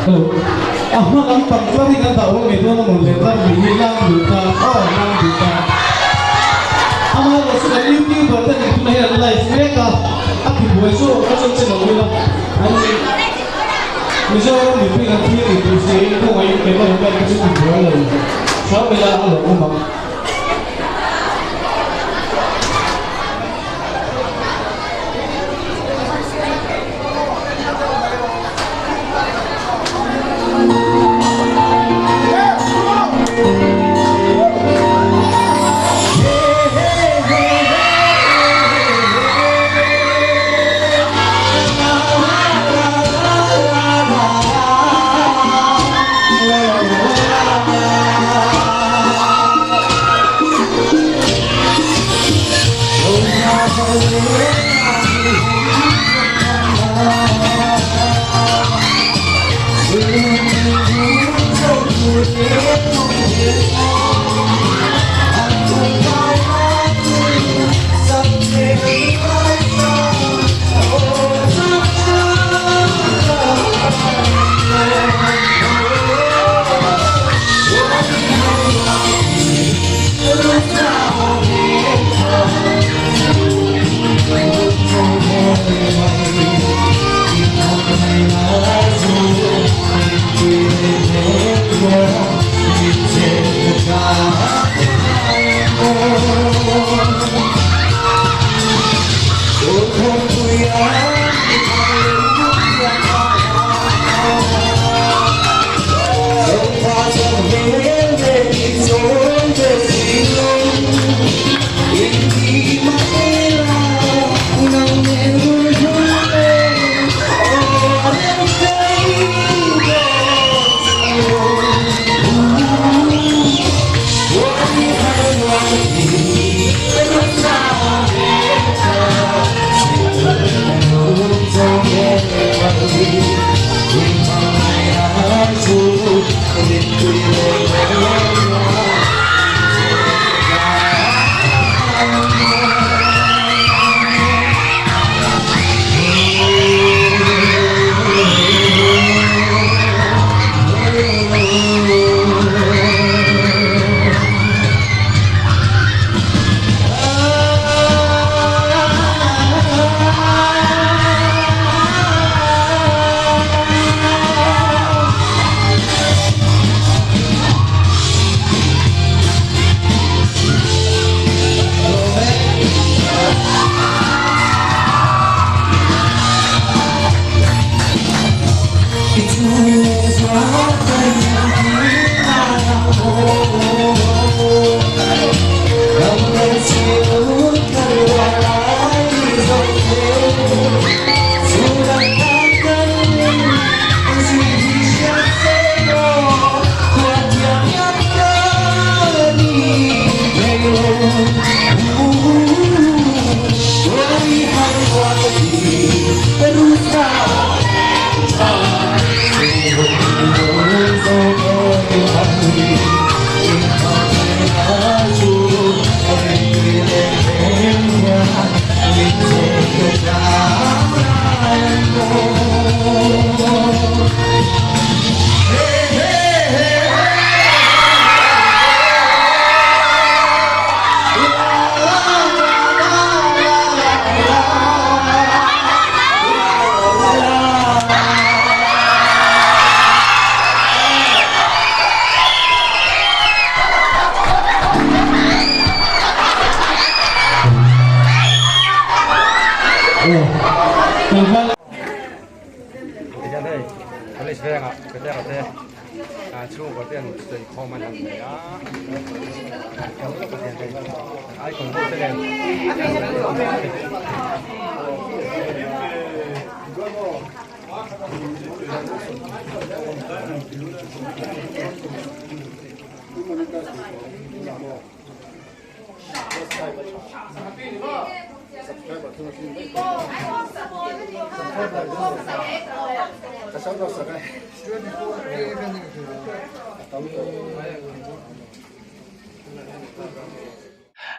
Hello. A hma lam pang chuan hi kan dah awm ngei dawn a mawn le ram lui hi lang duh ta aw lang duh ta. Amaherawhchu kan youtuber te nen tunah hian an live mek a, a ti buai chu a chuan che lo ila an Mizoram mipui kan thlir ih tur si in kawngaihin keimah lam pawh chu ti buai lo hram ila a lo awm ang.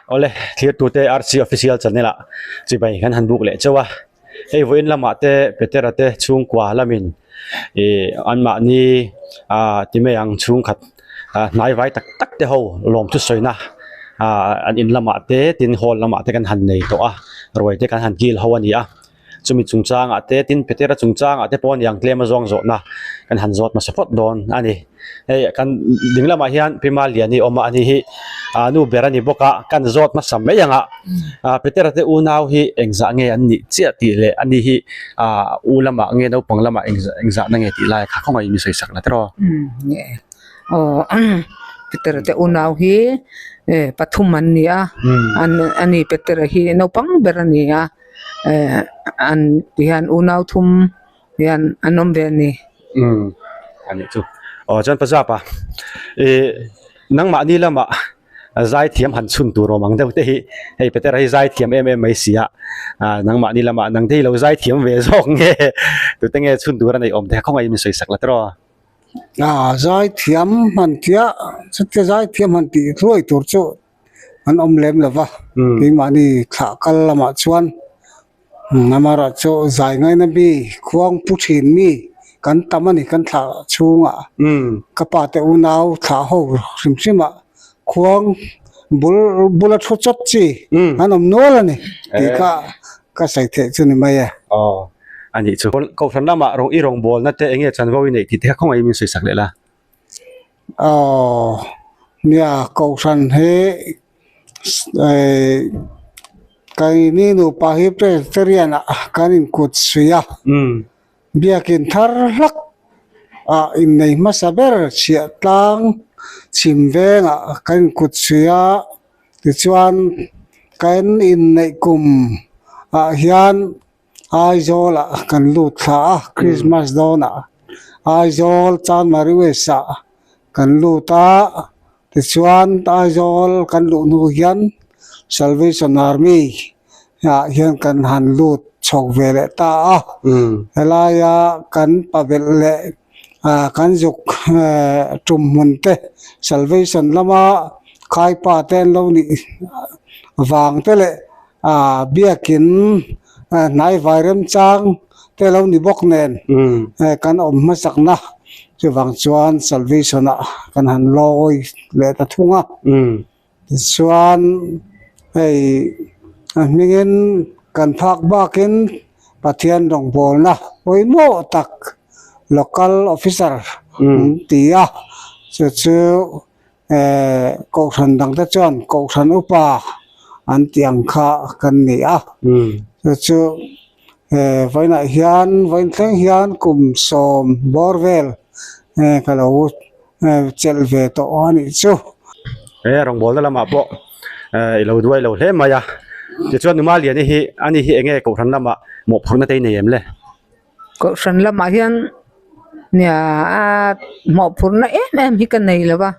Awle thlir tute RC official channel ah chibai kan han buk leh chauh a hei vawiin lamah te Petera te chhungkua lamin ih anmahni ah ti mai ang chhungkhat ah hnai vai tak tak te ho lawm thusawina ah an in lamah te tin hall lamah te kan han nei tawh a ruai te kan han kil ho a ni a. Chumi chungchangah te tin Petera chungchangah te pawh aniang tlem a zawng zawhna kan han zawt hmasa phawt dawn a ni. Hei kan ding lamah hian Pi Maliani awm a ani hi ah nu ber a ni bawk a kan zawt hmasa mai ang a ah Petera te unau hi engzah nge an nih chiah tih leh ani hi ah u lamah nge naupang lamah engzah engzahna nge tih lai kha khawngaih in sawi sak la tiraw. Aw Petera te unau hi pathum an ni a ani Petera hi naupang ber a ni a. eh an ti hian unau thum hian an awm ve a ni. Umm a nih chu aw chuan pa zap a ih nangmahni lamah Zaithiam han chhun tur awm ang deuh te hi hei Petera hi zaithiam em em mai si a, ah nangmahni lamah nang te hi lo zaithiam ve zawk nge tute nge chhun tur a neih awm te kha khawngaih min sawi sak la tiraw? Ah zaithiam han tia chutia zaithiam han tih hluai tur chu an awm lem lo va, keimahni thlah kal lamah chuan Amaherawh chu zai ngaina mi khuang pu thin mi kan tam a ni kan thlah chhungah ka pa te unau thlah ho hrim hrim ah khuang bul bula thu chawt chi an awm nual a ni tih kha ka sawi theih chu ni mai e. Aw a nih chu. Kohhran lamah rawng i rawngbawlna te enge chanvo i neih tih te kha khawngaih min sawi sak leh la. Aw nia kohhran hi eh keini nupa hi Presbyterian ah kan inkut suih a biakin thar hlak ah innei hmasa ber chhiah tlang chhim vengah kan inkut suih a tichuan kan inneih kum ah hian Aizawl ah kan lut thla a Christmas dawn ah Aizawl Chanmari West ah kan lut a tichuan Aizawl kan luh hnu hian Salvation Army ah hian kan han lut chho ve leh ta a helaia kan pavelh leh ah kan zuk tum hmun te Salvation lama khaipa te an lo nih vang te leh. Aaa biakin hnai vai remchang te lo ni bawk nen kan awm hmasakna chuvang chuan salvation ah kan han lawi leh ta thung a tichuan hei a hmingin kan phak bakin Pathian rawngbawlna pawimawh tak local officer an ti a chu chu. Eh kohhran dang te chuan kohhran upa an tih ang kha kan ni a chu chu eh vawiinah hian vawiin thleng hian kum sawm bawr vel eh ka lo chelh ve tawh a nih chu. He rawngbawlna lamah pawh eh i lo duai lo hle mai a tichuan numa liani hi ani hi eng nge kohhran lamah mawhphurhna te i nei em le? Kohhran lamah hian nia mawhphurhna em em hi ka nei lo va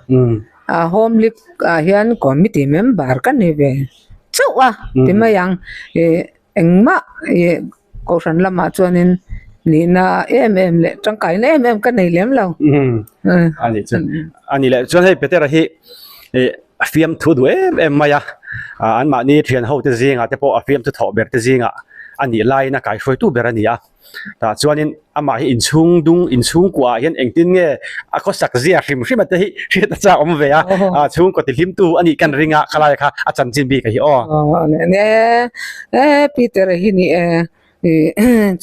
a home league ah hian committee member ka ni ve chauh a ti mai ang ih engmah ih kohhran lamah chuanin nihna em em leh tangkaina em em ka nei lem lo. A nih chu a nih leh chuan hei Petera hi ih a fiamthu duh em em mai a anmahni thian ho te zingah te pawh a fiamthu thawh ber te zingah a nih laiin a kaihruaitu ber a ni a tah chuanin amah hi inchhung dung inchhungkuah ah hian engtin nge a khawsak zia hrim hrim a te hi hriat a chak awm ve a ah chhungkaw ti hlimtu a nih kan ring a khalai kha a chanchin bik a hi aw. E Peter a hi ni e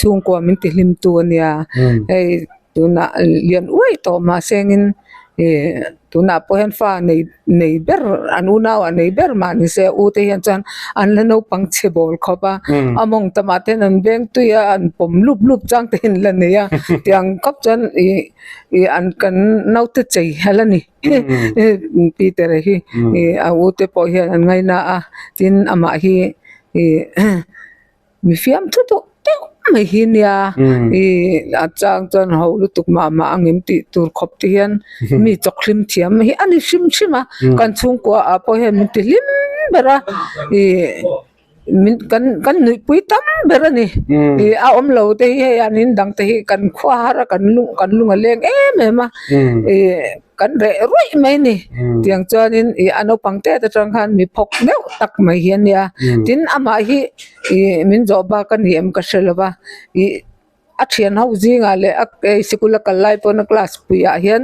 chhungkua min ti hlimtu a nia hei tunah lian uai tawh mahsengin ih tunah pawh hian fa nei nei ber an unau ah nei ber mah ni se u te hian chuan an la naupang chhe bawl khawp a a mawng tamah te hian an veng tui a an pawm lup lup chang te hi an la nei a tiang khawp chuan ih ih an kan naute chei a la ni Peter a hi ih a u te pawh hian an ngaina a tin amah hi ih. Mi fiam thu deuh deuh mai hi nia ih a chang chuan ho lutuk mah mah ang em tih tur khawp te hian mi chawk hlim thiam hi a ni hrim hrim a kan chhungkua ah pawh hian min ti hlim ber a ih min kan kan nuihpui tam ber a ni ih a awm lo te hi hei an in dang te hi kan khua har a kan lung kan lung a leng em em a ih. Kan reh ruih mai a ni. Tiang chuanin ih a naupang te atang khan mi phawk deuh tak mai hi a nia. Tin amah hi ih min zawh bak a ni em ka hre lo va. Ih a thian ho zingah leh a sikul a kal lai pawn a class puiah hian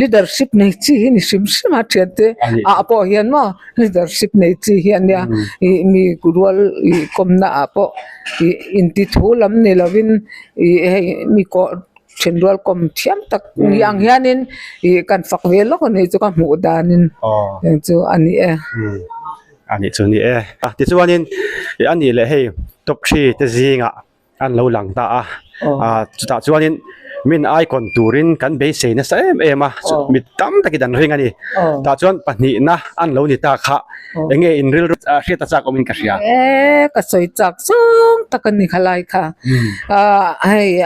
leadership nei chi hi ni hrim hrim a thiante ah pawh hian maw leadership nei chi hi a nia. Ih mi rual ih kawmna ah pawh ih intithu lam ni lovin ih hei mi kawh. Thenrual kawm thiam tak ni ang hianin ih kan fak ve lawk a nih chu ka hmuh danin eng chu a ni e. A nih chu a ni e. Tichuanin ih a nih leh hei top three te zingah an lo lang ta a, chutah chuanin Min icon turin kan beisei nasa em em a, mi tam takin an ring a ni. Tah chuan pahnihna an lo ni ta kha eng nge in rilru hriat a chak awmin ka hria. E ka sawi chak zawng tak a ni khalai kha. Hei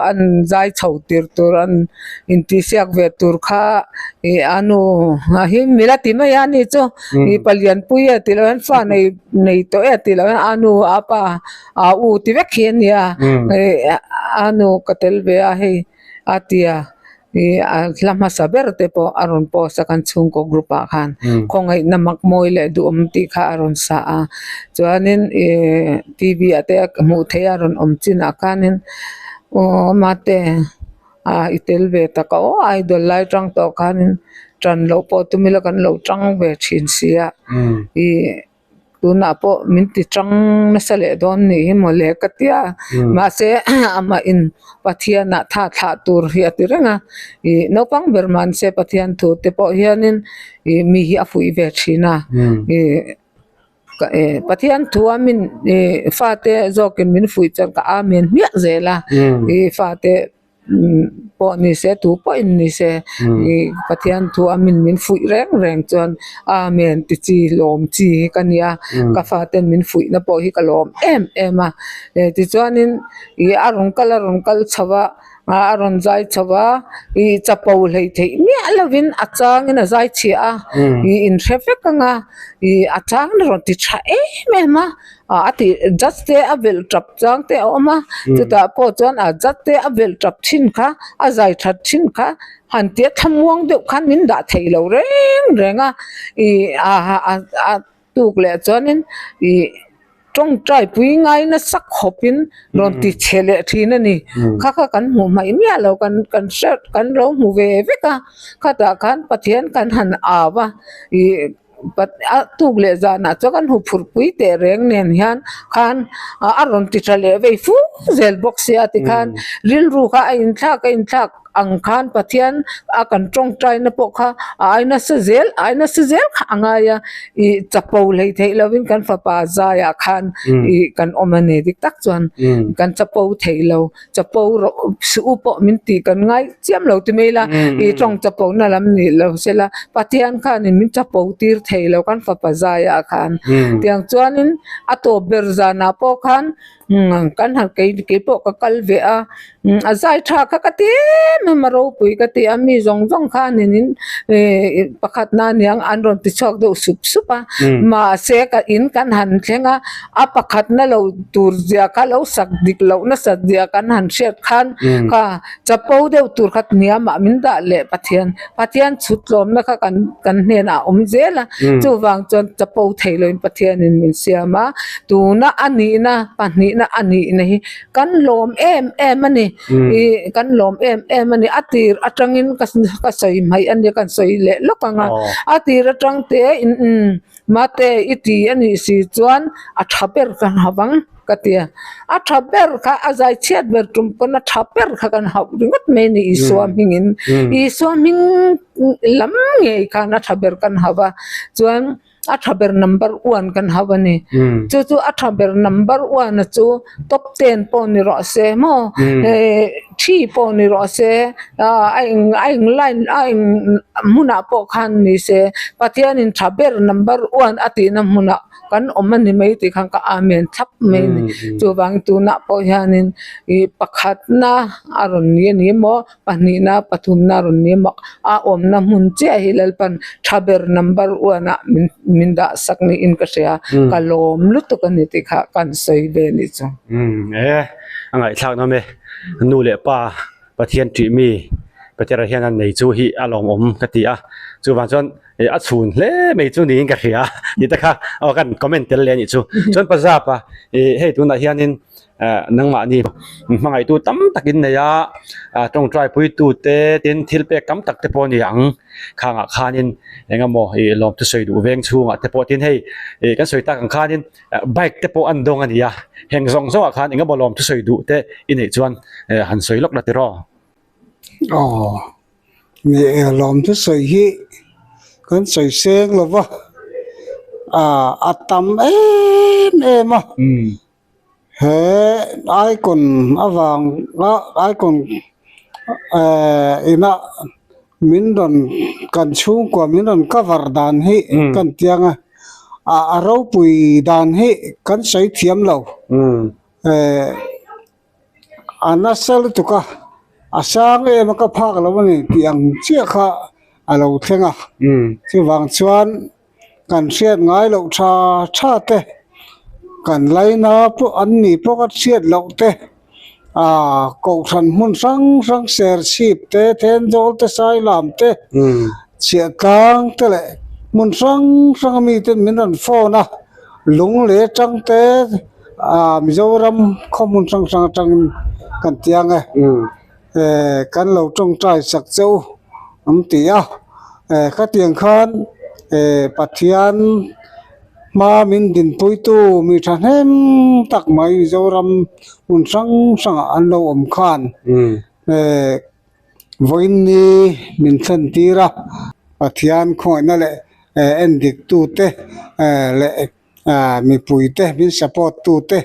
an zai chho tir tur an intihsiak ve tur kha ih a nu hi mila ti mai a ni chu ih palianpui e tih loh hian fa nei nei tawh e tih loh hian a nu a pa a u ti vek hi a nia ih a nu ka tel ve a hei a tia ih a hla hmasa ber te pawh a rawn post a kan chhungkaw group ah khan khawngaihna mak mawi leh duhawm tih kha a rawn sa a chuanin ih T V ah te hmuh theih a rawn awm chinah khanin aw mate. A i tel ve tak a aw idol lai tang tawh khanin tan loh pawh tum ila kan lo tang ve thin si a ih tunah pawh min ti tang nasa leh dawn nih hi mawle ka tia mahse amah in Pathian ah tha thlah tur hi a ti reng a ih naupang ber mahse Pathian thu te pawh hianin ih mi hi a fuih ve thin a ih. Ka e Pathian thu a min ih fate zawkin min fuih chuan ka amen hmiah zel a ih fate pawh ni se tu pawhin ni se ih Pathian thu a min min fuih reng reng chuan amen ti chi lawm chi hi ka nia ka faten min fuihna pawh hi ka lawm em em a tichuanin ih a rawn kal a rawn kal chho a. A rawn zai chho a, ih chapo hlei theih miah lovin a changin a zai chhiah a, ih inhre vek ang a, ih a changin a rawn ti tha em em a, a ti judge te a velh tap chang te a awm a, chutah pawh chuan a judge te a velh tap thin kha, a zai that thin kha han tia thlamuang deuh khan min dah thei lo reng reng a, ih a tuk leh chuanin ih. Tawngtai pui ngai nasa khawpin rawn ti chhe leh thin a ni. Kha kha kan hmuh hmaih miah lo kan kan hre kan lo hmu ve vek a, khatah khan Pathian kan han au a, ih a tuk leh zanah chuan kan hmu phurh pui teh reng nen hian khan a rawn ti tha leh vei fur zel bawk sia tikhan rilru kha a inthlak a inthlak. ang khan Pathian a kan tawngtaina pawh kha a ai nasa zel a ai nasa zel kha a ngai a ih chapo hlei theih lovin kan fapa zaiah khan ih kan awm a ni dik tak chuan kan chapo thei lo chapo rawh suh u pawh min tih kan ngai chiam lo ti mai ila ih tawng chapo na lam nih lo se la Pathian khanin min chapo tir thei lo kan fapa zaiah khan tiang chuanin a tawp ber zanah pawh khan. Kan han kei kei pawh ka kal ve a a zai tha kha ka ti em em a ropui ka ti a mi zawng zawng khanin in ih pakhat na aniang an rawn ti chhuak deuh sup sup a mahse ka in kan han thleng a a pakhat na lo tur zia kha lo sak dik loh nasat zia kan han hriat khan kha chapo deuh tur kha hniamah min dah leh Pathian Pathian chhut tlawmna kha kan kan hnenah a awm zel a, chuvang chuan chapo thei loin Pathianin min siam a, tuna a nihna pahnihna a nihna hi kan lawm em em a ni, ih kan lawm em em a ni, a tir atangin ka ka sawi hmaih a nia kan sawi leh lawk ang a, a tir atang te in umm mate i ti a nih si chuan a tha ber ka hau ang. Ka ti a, a tha ber kha a zai chhiat ber tum pawn a tha ber kha kan hauh ringawt mai a ni Isua hmingin. Isua hming lam ngei khan a tha ber kan hauh a, chuan a tha ber number one kan hauh a ni. Chu chu a tha ber number one a chu top ten pawh ni rawh se maw, three pawh ni rawh se, a eng a eng line a eng hmunah pawh khan ni se Pathianin tha ber number one a tihna hmunah kan awm a ni mai tih khan ka amen thlap mai a ni. Chuvang tunah pawh hianin ih pakhatna a rawn ni a ni maw pahnihna pathumna a rawn ni maw a awmna hmun chiah hi Lalpan tha ber number one ah min min dah sak niin ka hria ka lawm lutuk a ni tih kha kan sawi ve a nih chu. Umm e a ngaihthlak nawm e nu leh pa Pathian tih mi Petera hian a nei chu hi a lawmawm ka ti a chuvang chuan ih a chhun hle mai chu niin ka hria tih te kha aw kan comment tel leh a nih chu chuan Pazap a ih hei tunah hianin ah nangmahni hmangaihtu tam takin nei a ah tawngtai puitu te tin thil pek tam tak te pawh a ni ang khangah khanin eng emaw ih lawm thusawi duh veng chhungah te pawh tin hei ih kan sawi tak ang khanin. Bike te pawh an dawng a ni a, heng zawng zawngah khan eng emaw lawm thusawi duh te i neih chuan han sawi lawk la tiraw? Aw, ni e lawm thusawi hi kan sawi seng lo va, a tam em em a. He icon avanga icon ina min rawn kan chhungkua min rawn cover dan hi kan tiang a a ropui dan hi kan sawi thiam lo a nasa lutuk a a sang em a ka phak lo a ni tih ang chiah kha a lo thleng a chuvang chuan. Kan hriat ngai loh tha tha te, kan laina pawh an nih pawh ka hriat loh te, aaa kohhran hmun hrang hrang serchhip te, thenzawl te, sailam te, chhiahtlang te leh hmun hrang hrang ami ten min rawn phone a, lung leh atang te aaa Mizoram khaw hmun hrang hrang atangin kan tiang e. Eh kan lo tawngtai sak che u an ti a, eh khatiang khan eh Pathian hma min dinpuitu mi thahnem tak mai Mizoram hmun hrang hrangah an lo awm khan eh vawiin ni min thlen tir a, Pathian khawngaihna leh eh endik tute eh leh. Aaa mipuite min support tute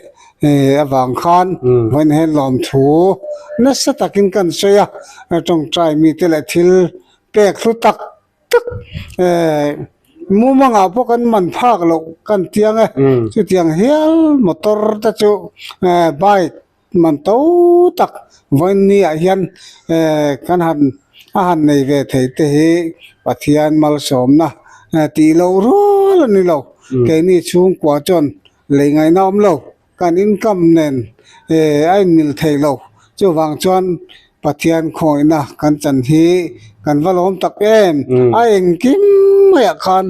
avang khan vawiin hian lawmthu nasa takin kan sawi a, tawngtai mite leh thil pek hlu tak tak ehh mumangah pawh kan man phak loh kan tiang e, chutiang hial motor te chu ehh bike Man to tak vawiin ni ah hian eh kan han a han nei ve thei te hi Pathian malsawmna tih loh rual a ni lo. Keini chhungkua chuan lei ngaihna awm lo, kan income nen eh a inmil thei lo. Chuvang chuan Pathian khawihna kan chan hi kan va lawm tak em. A engkim maiah khan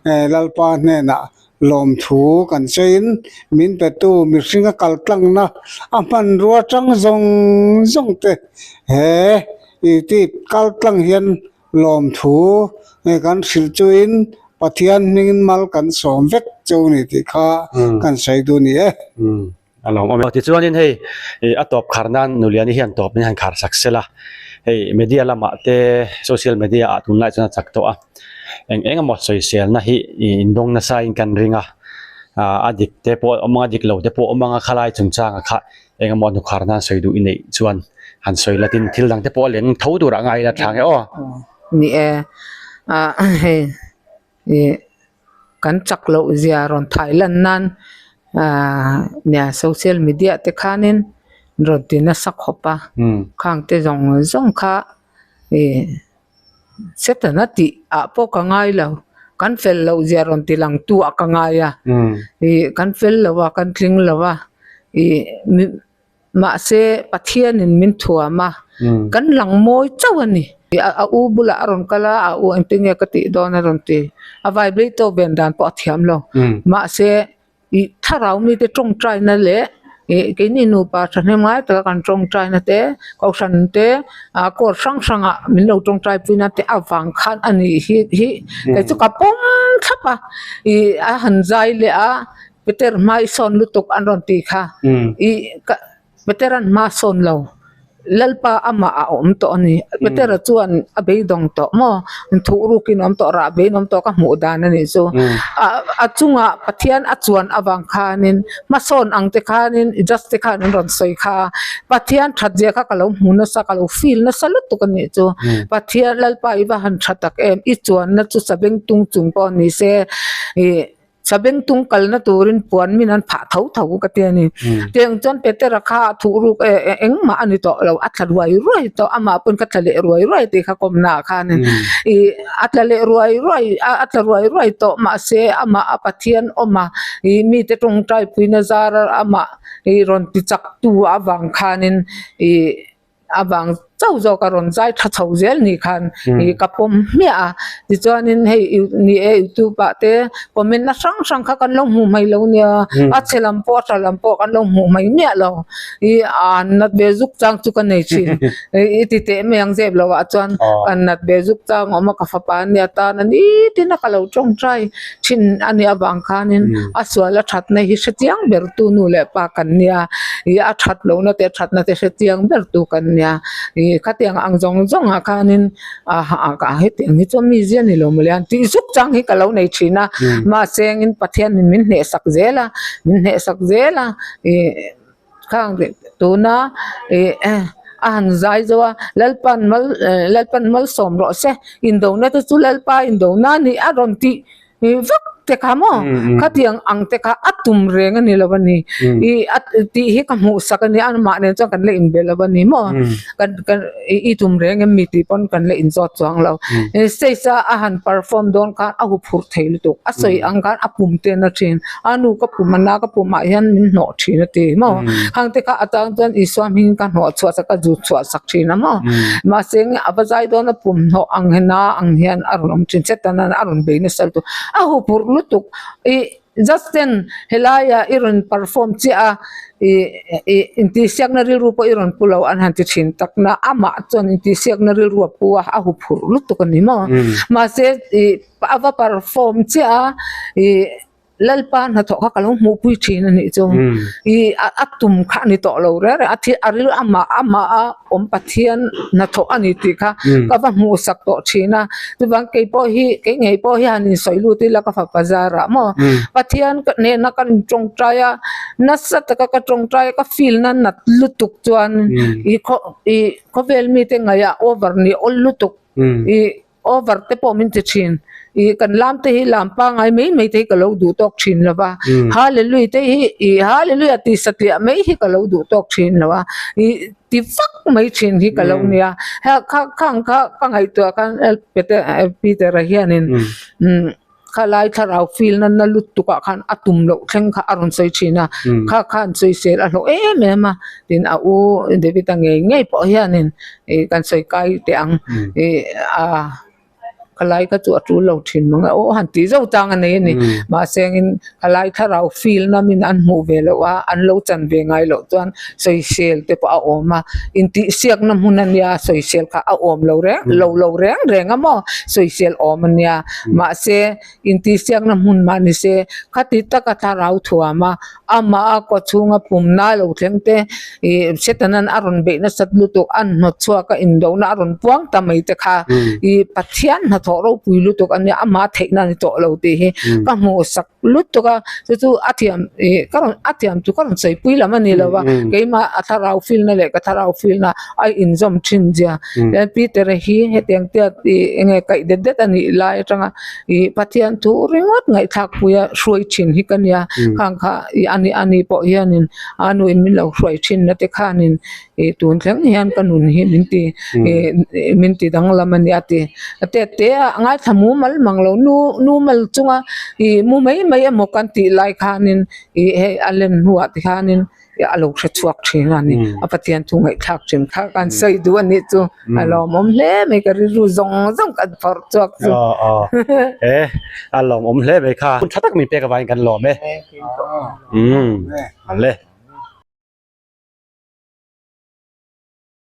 eh Lalpa hnenah Lawmthu kan sawiin min petu mihringa kal tlangna a hmanrua tang zawng zawng te he YouTube kal tlang hian lawmthu kan hrilh chuin Pathian hmingin mal kan sawm vek cheu ni tih kha kan sawi duh ni e. A lawm awm e. Tichuanin hei a tawp khar nan Nuliani hian tawp min han khar sak sel a, hei media lamah te social media ah tunlai chuan a chak tawh a, eng eng emaw sawiselna hi indawng nasa in kan ring a, a dik te pawh a awm ang a dik lo te pawh a awm ang a khalai chungchanga kha eng emaw hnu khar nan sawi duh i neih chuan han sawi la tin thil dang te pawh a leng tho tur ah ngai ila tha nge aw. Ni e, hei Ih kan chak loh zia rawn thai lan nan ahh nia social media te khanin rawn ti nasa khawp a khang te zawng zawng kha ih setana tih ah pawh ka ngai lo kan fel loh zia rawn ti lang tu ah ka ngai a ih kan fel lo a kan tling lo a ih Mahse, Pathianin min thuam a, kan lang mawi chauh a ni. A u bulah a rawn kal a, a u engtin nge ka tih dawn a rawn ti. A vibrator ven dan pawh a thiam lo. Mahse, ih thlarau mite tawngtaina leh ih keini nupa thahnem ngai taka kan tawngtaina te, kohhran te, ah court hrang hrangah min lo tawngtaipuina te avang khan a nih hi hi kei chu ka pawm thlap a. Ih a han zai leh a. Peter hma i sawn lutuk an rawn ti kha i ka Peter an hma sawn lo Lalpa amah a awm tawh a ni Petera chuan a beidawng tawh maw thuh rukin a awm tawh rah beiin a awm tawh ka hmuh dan a nih chu a a chungah Pathian a chuan avang khanin hmasawn ang te khanin judge te khan an rawn sawi kha Pathian that zia kha ka lo hmu nasa ka lo feel nasa lutuk a nih chu Pathian Lalpa i va han tha tak em i chuanna chu sabengtung chung pawh ni se ih. Sabengtung kalna turin puan min an phah tho tho ka ti a ni. Tiang chuan Petera kha a thuh ruk e engmah a ni tawh lo, a tla ruai ruai tawh, amah pawn ka tla leh ruai ruai tih kha kawmna ah khanin ih a tla leh ruai ruai a tla ruai ruai tawh mahse amah a Pathian awm a ih mite tawngtai puina zar amah ih rawn ti chak tu avang khanin ih avang chauh zawk a rawn zai tha chho zel ni khan ih ka pawm hmiah a tichuanin hei ni e youtube ah te comment na hrang hrang kha kan lo hmuh hmai lo nia a chhe lam pawh a tha lam pawh kan lo hmuh hmai miah lo ih an nat ve zuk chang chu ka nei thin i ti teh mai ang zep loh ah chuan kan nat ve zuk chang a awm a ka fapa ania tan a nitin a ka lo tawngtai thin a nih avang khanin a sual a thatna hi hrechiang ber tu nu leh pa kan nia ih a that lohna te a thatna te hrechiang ber tu kan nia ih khatiang ang zawng zawng ah khanin ah ah hetiang hi chuan mi zia ni lo mawle an tih zuk chang hi ka lo nei thin a mahse engin Pathianin min hnehsak zel a min hnehsak zel a ih. Khang tuna ih a han zai zo a Lalpan mal Lalpan malsawm rawh se indona te chu Lalpa indona a nih a rawn tih vak te kha maw khatiang ang te kha a tum reng a ni lo a ni ih a tih hi ka hmuh sak a ni a amah nen chuan kan la inbe lo a ni maw kan kan i tum reng em mi tih pawn kan la inzawt chuang lo stage a a han perform dawn khan a huphurh thei lutuk a sawi ang khan a pum te na thin a nu ka pum a na ka pum ah hian min hnawh thin a ti maw khang te kha atang chuan Isua hming ka hnawh chhuah sak a zut chhuah sak thin a maw mahse a va zai dawn a pum hnawh ang hi na ang hian a rawn awm thin Satan a rawn bei nasa lutuk a huphurh lutuk ih Justin helai ah i rawn perform chiah a ih ih intihsiakna rilru pawh i rawn pu lo an han ti thin tak na amah chuan intihsiakna rilru a pu a a huphurh lutuk a ni maw mahse ih a va perform chiah a ih. Lalpa hnathawh kha ka lo hmuhpui thin a nih chu. I a tum kha a ni tawh lo reng reng a, a ril amah amah a awm Pathian hnathawh a ni tih kha ka va hmuhsak tawh thin a. Chuvang kei pawh hi kei ngei pawh hi han insawi lut ila ka fapa zarah maw Pathian hnena ka intawngtai a, nasa taka ka tawngtai a ka feel na nat lutuk chuan i i khawvel mite ngaihah over ni awl lutuk i Over te pawh min ti thin. Ih kan lam te hi lam pangai mai mai te hi ka lo duh tawk thin lo va. Hallelujah te hi ih hallelujah tih satliah mai hi ka lo duh tawk thin lo a. Ih ti vak mai thin hi ka lo nia. Kha khang kha ka ngaihtuah khan Peter-a hianin umm. Kha lai thlarau feel na na lut tukah khan a tum loh thleng kha a rawn sawi thin a, kha khan sawisel a hlawh em em a, tin a u David-a ngei ngei pawh hianin ih kan sawi kai teh ang ih a kha lai kha chu a tul lo thin mang a aw han tih zauh chang a nei a ni mahse engin kha lai thlarau feel na min an hmuh ve loh a an lo chan ve ngai loh chuan sawisel te pawh a awm a intihsiakna hmun a nia sawisel kha a awm lo reng lo lo reng reng a maw sawisel awm a nia. Mahse, intihsiakna hmun mah ni se, khati taka thlarau thuam a, amah a kaw chhunga pumna lo thleng te, ih Setanan a rawn beih nasat lutuk, a hnawt chhuak a indona a rawn puang ta mai te kha, ih Pathian hnathawh ropui lutuk a nia, amah theihna a ni tawh lo tih hi ka hmuhsak lutuk a, chu chu a thiam ih ka rawn a thiam chu ka rawn sawipui lam a ni lo va, keimah a thlarau filna leh ka thlarau filna a inzawm thin zia. Tichuan Peter-a hi hetiang tiat ih enge kaih det det a nih lai atanga ih Pathian thu ringawt ngaihthlak puia hruai thin hi ka nia khang kha ih a ni a ni pawh hianin a nuin min lo hruai thin na te khanin ih tun thleng hian ka nun hi min ti ih min ti danglam a nia ti a tet te a ngaithla mu mal mang lo nu nu mal chunga ih mu mai mai emaw kan tih lai khanin ih hei a lem hnuah te khanin. a lo hre chhuak thin a ni a Pathian thu ngaihthlak thin kha kan sawi duh a nih chu a lawmawm hle mai ka rilru zawng zawng kan phawrh chhuak chu aw aw e a lawmawm hle mai kha hun tha tak min pek avangin kan lawm e umm le.